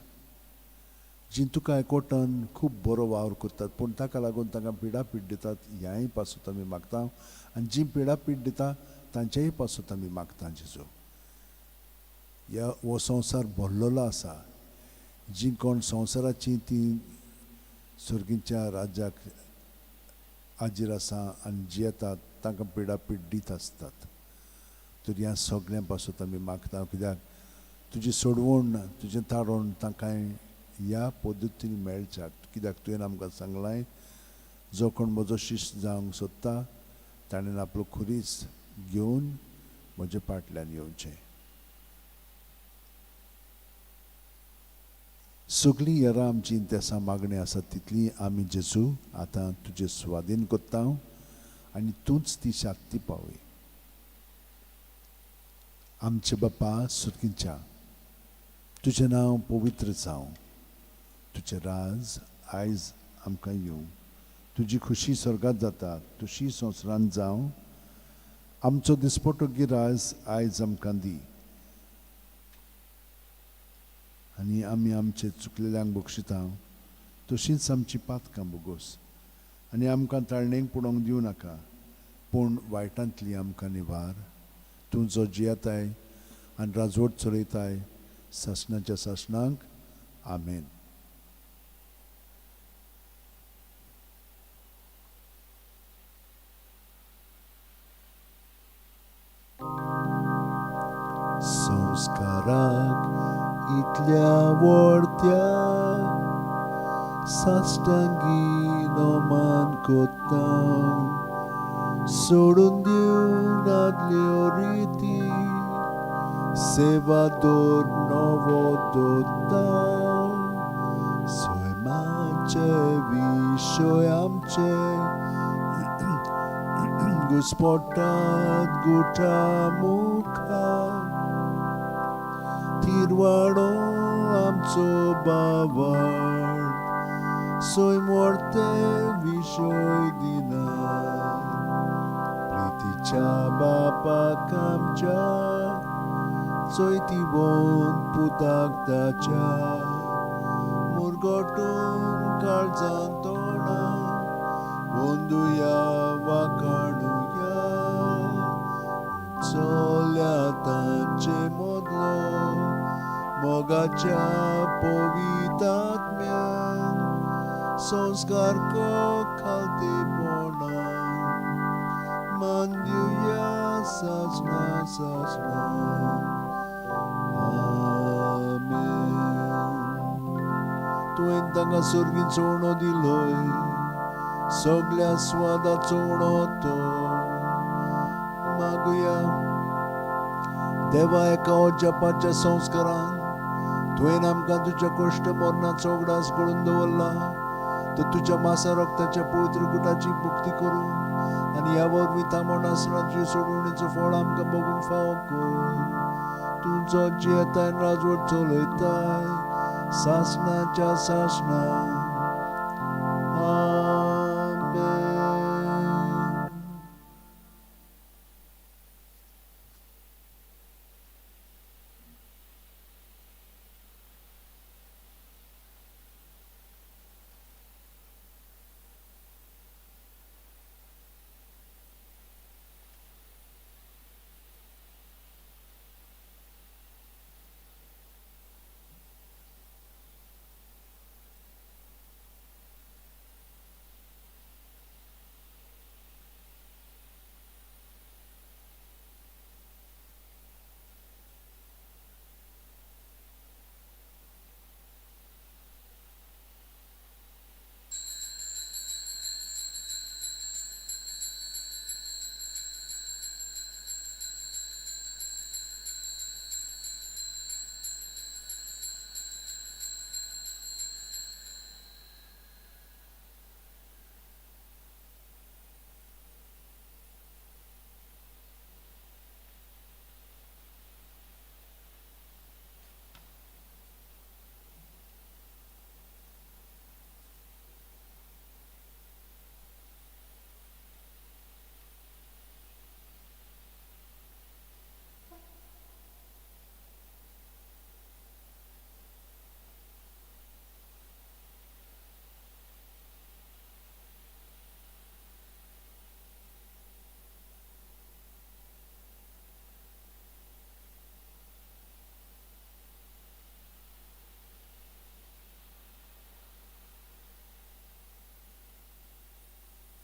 जी तुका एकवटन खूब बरो वावर करतात पूण ताका लागून तांकां पिडापीड दितात ह्याय पासत आमी मागता. आनी जी पिडापीड दिता तांचेय पासत आमी मागता. जेजू ह्या हो संवसार भरलेलो आसा. जी कोण संवसाराची ती सर्गीच्या राज्याक हाजीर आसा आनी जियेतात तांकां पिडापीड दीत आसतात. तर ह्या सगळ्यां पासत आमी मागता, कित्याक तुजी सोडवण, तुजें ताळण तांकां ह्या पद्दतीन मेळच्याक. कित्याक तुवें आमकां सांगलां जो कोण म्हजो शिश्य जावंक सोदता ताणें आपलो खुरीस घेवन म्हजे फाटल्यान येवचें. सगळीं येरां आमची तेसां मागणी आसात तितली आमी जेजू आतां तुजे स्वाधीन कोत्ता आनी तूंच ती शांती पावय. आमचे बापा सुरकींच्या, तुजें नांव पवित्र जावं, तुजें राज आयज आमकां येवं, तुजी खुशी स्वर्गात जाता तशी संवसारांत जावं. आमचो दिसपटो गिराज आयज आमकां दी आनी आमी आमचे चुकलेल्यांक बक्षिता तशींच आमची पातकां बोगोस आनी आमकां ताळणेक पडोवंक दिवं नाका, पूण वायटांतली आमकां निवार. तूं जो जियेताय आनी राजवट चलयताय सासणाच्या सासणाक. आमेन. संस्काराक इतल्या व्हडत्या साश्टांगी नमान कोत्ता, सोडून दिवन आदल्यो रिती, सेवा दोर नवो दोता. सैमाचे विशय आमचे घुस्पटात गुठा मुखार, थिरवाडो आमचो बावड, सैम व्हडते विशय दिना. प्रितीच्या बापाक आमच्या चोयती पुताक ताच्या, मुरगटून काळजान तोंडा वंदुया वाकाणुया. चोल्या तांचे मदलो मोगाच्या पवितात्म्यान संस्कार खालतेपणान मान दिवया सासणा सासणा. आमेन. तुवें तांकां सर्गीन चोवणो दिलोय, सगल्या स्वादाचो उणो तो. मागुया देवा, एका अजापाच्या संस्कारान तुवें आमकां तुज्या कश्ट मरणाचो उगडास घडून दवरला, तर तुज्या मासा रक्ताच्या पवित्र गुटाची भक्ती करून आनी ह्या वरवीं थांबोवन आसतना तुजे सोडवणीचो फळ आमकां बघूंक फावो कर. तूं जो जियेताय राजवट चलयताय सासणाच्या सासणाक.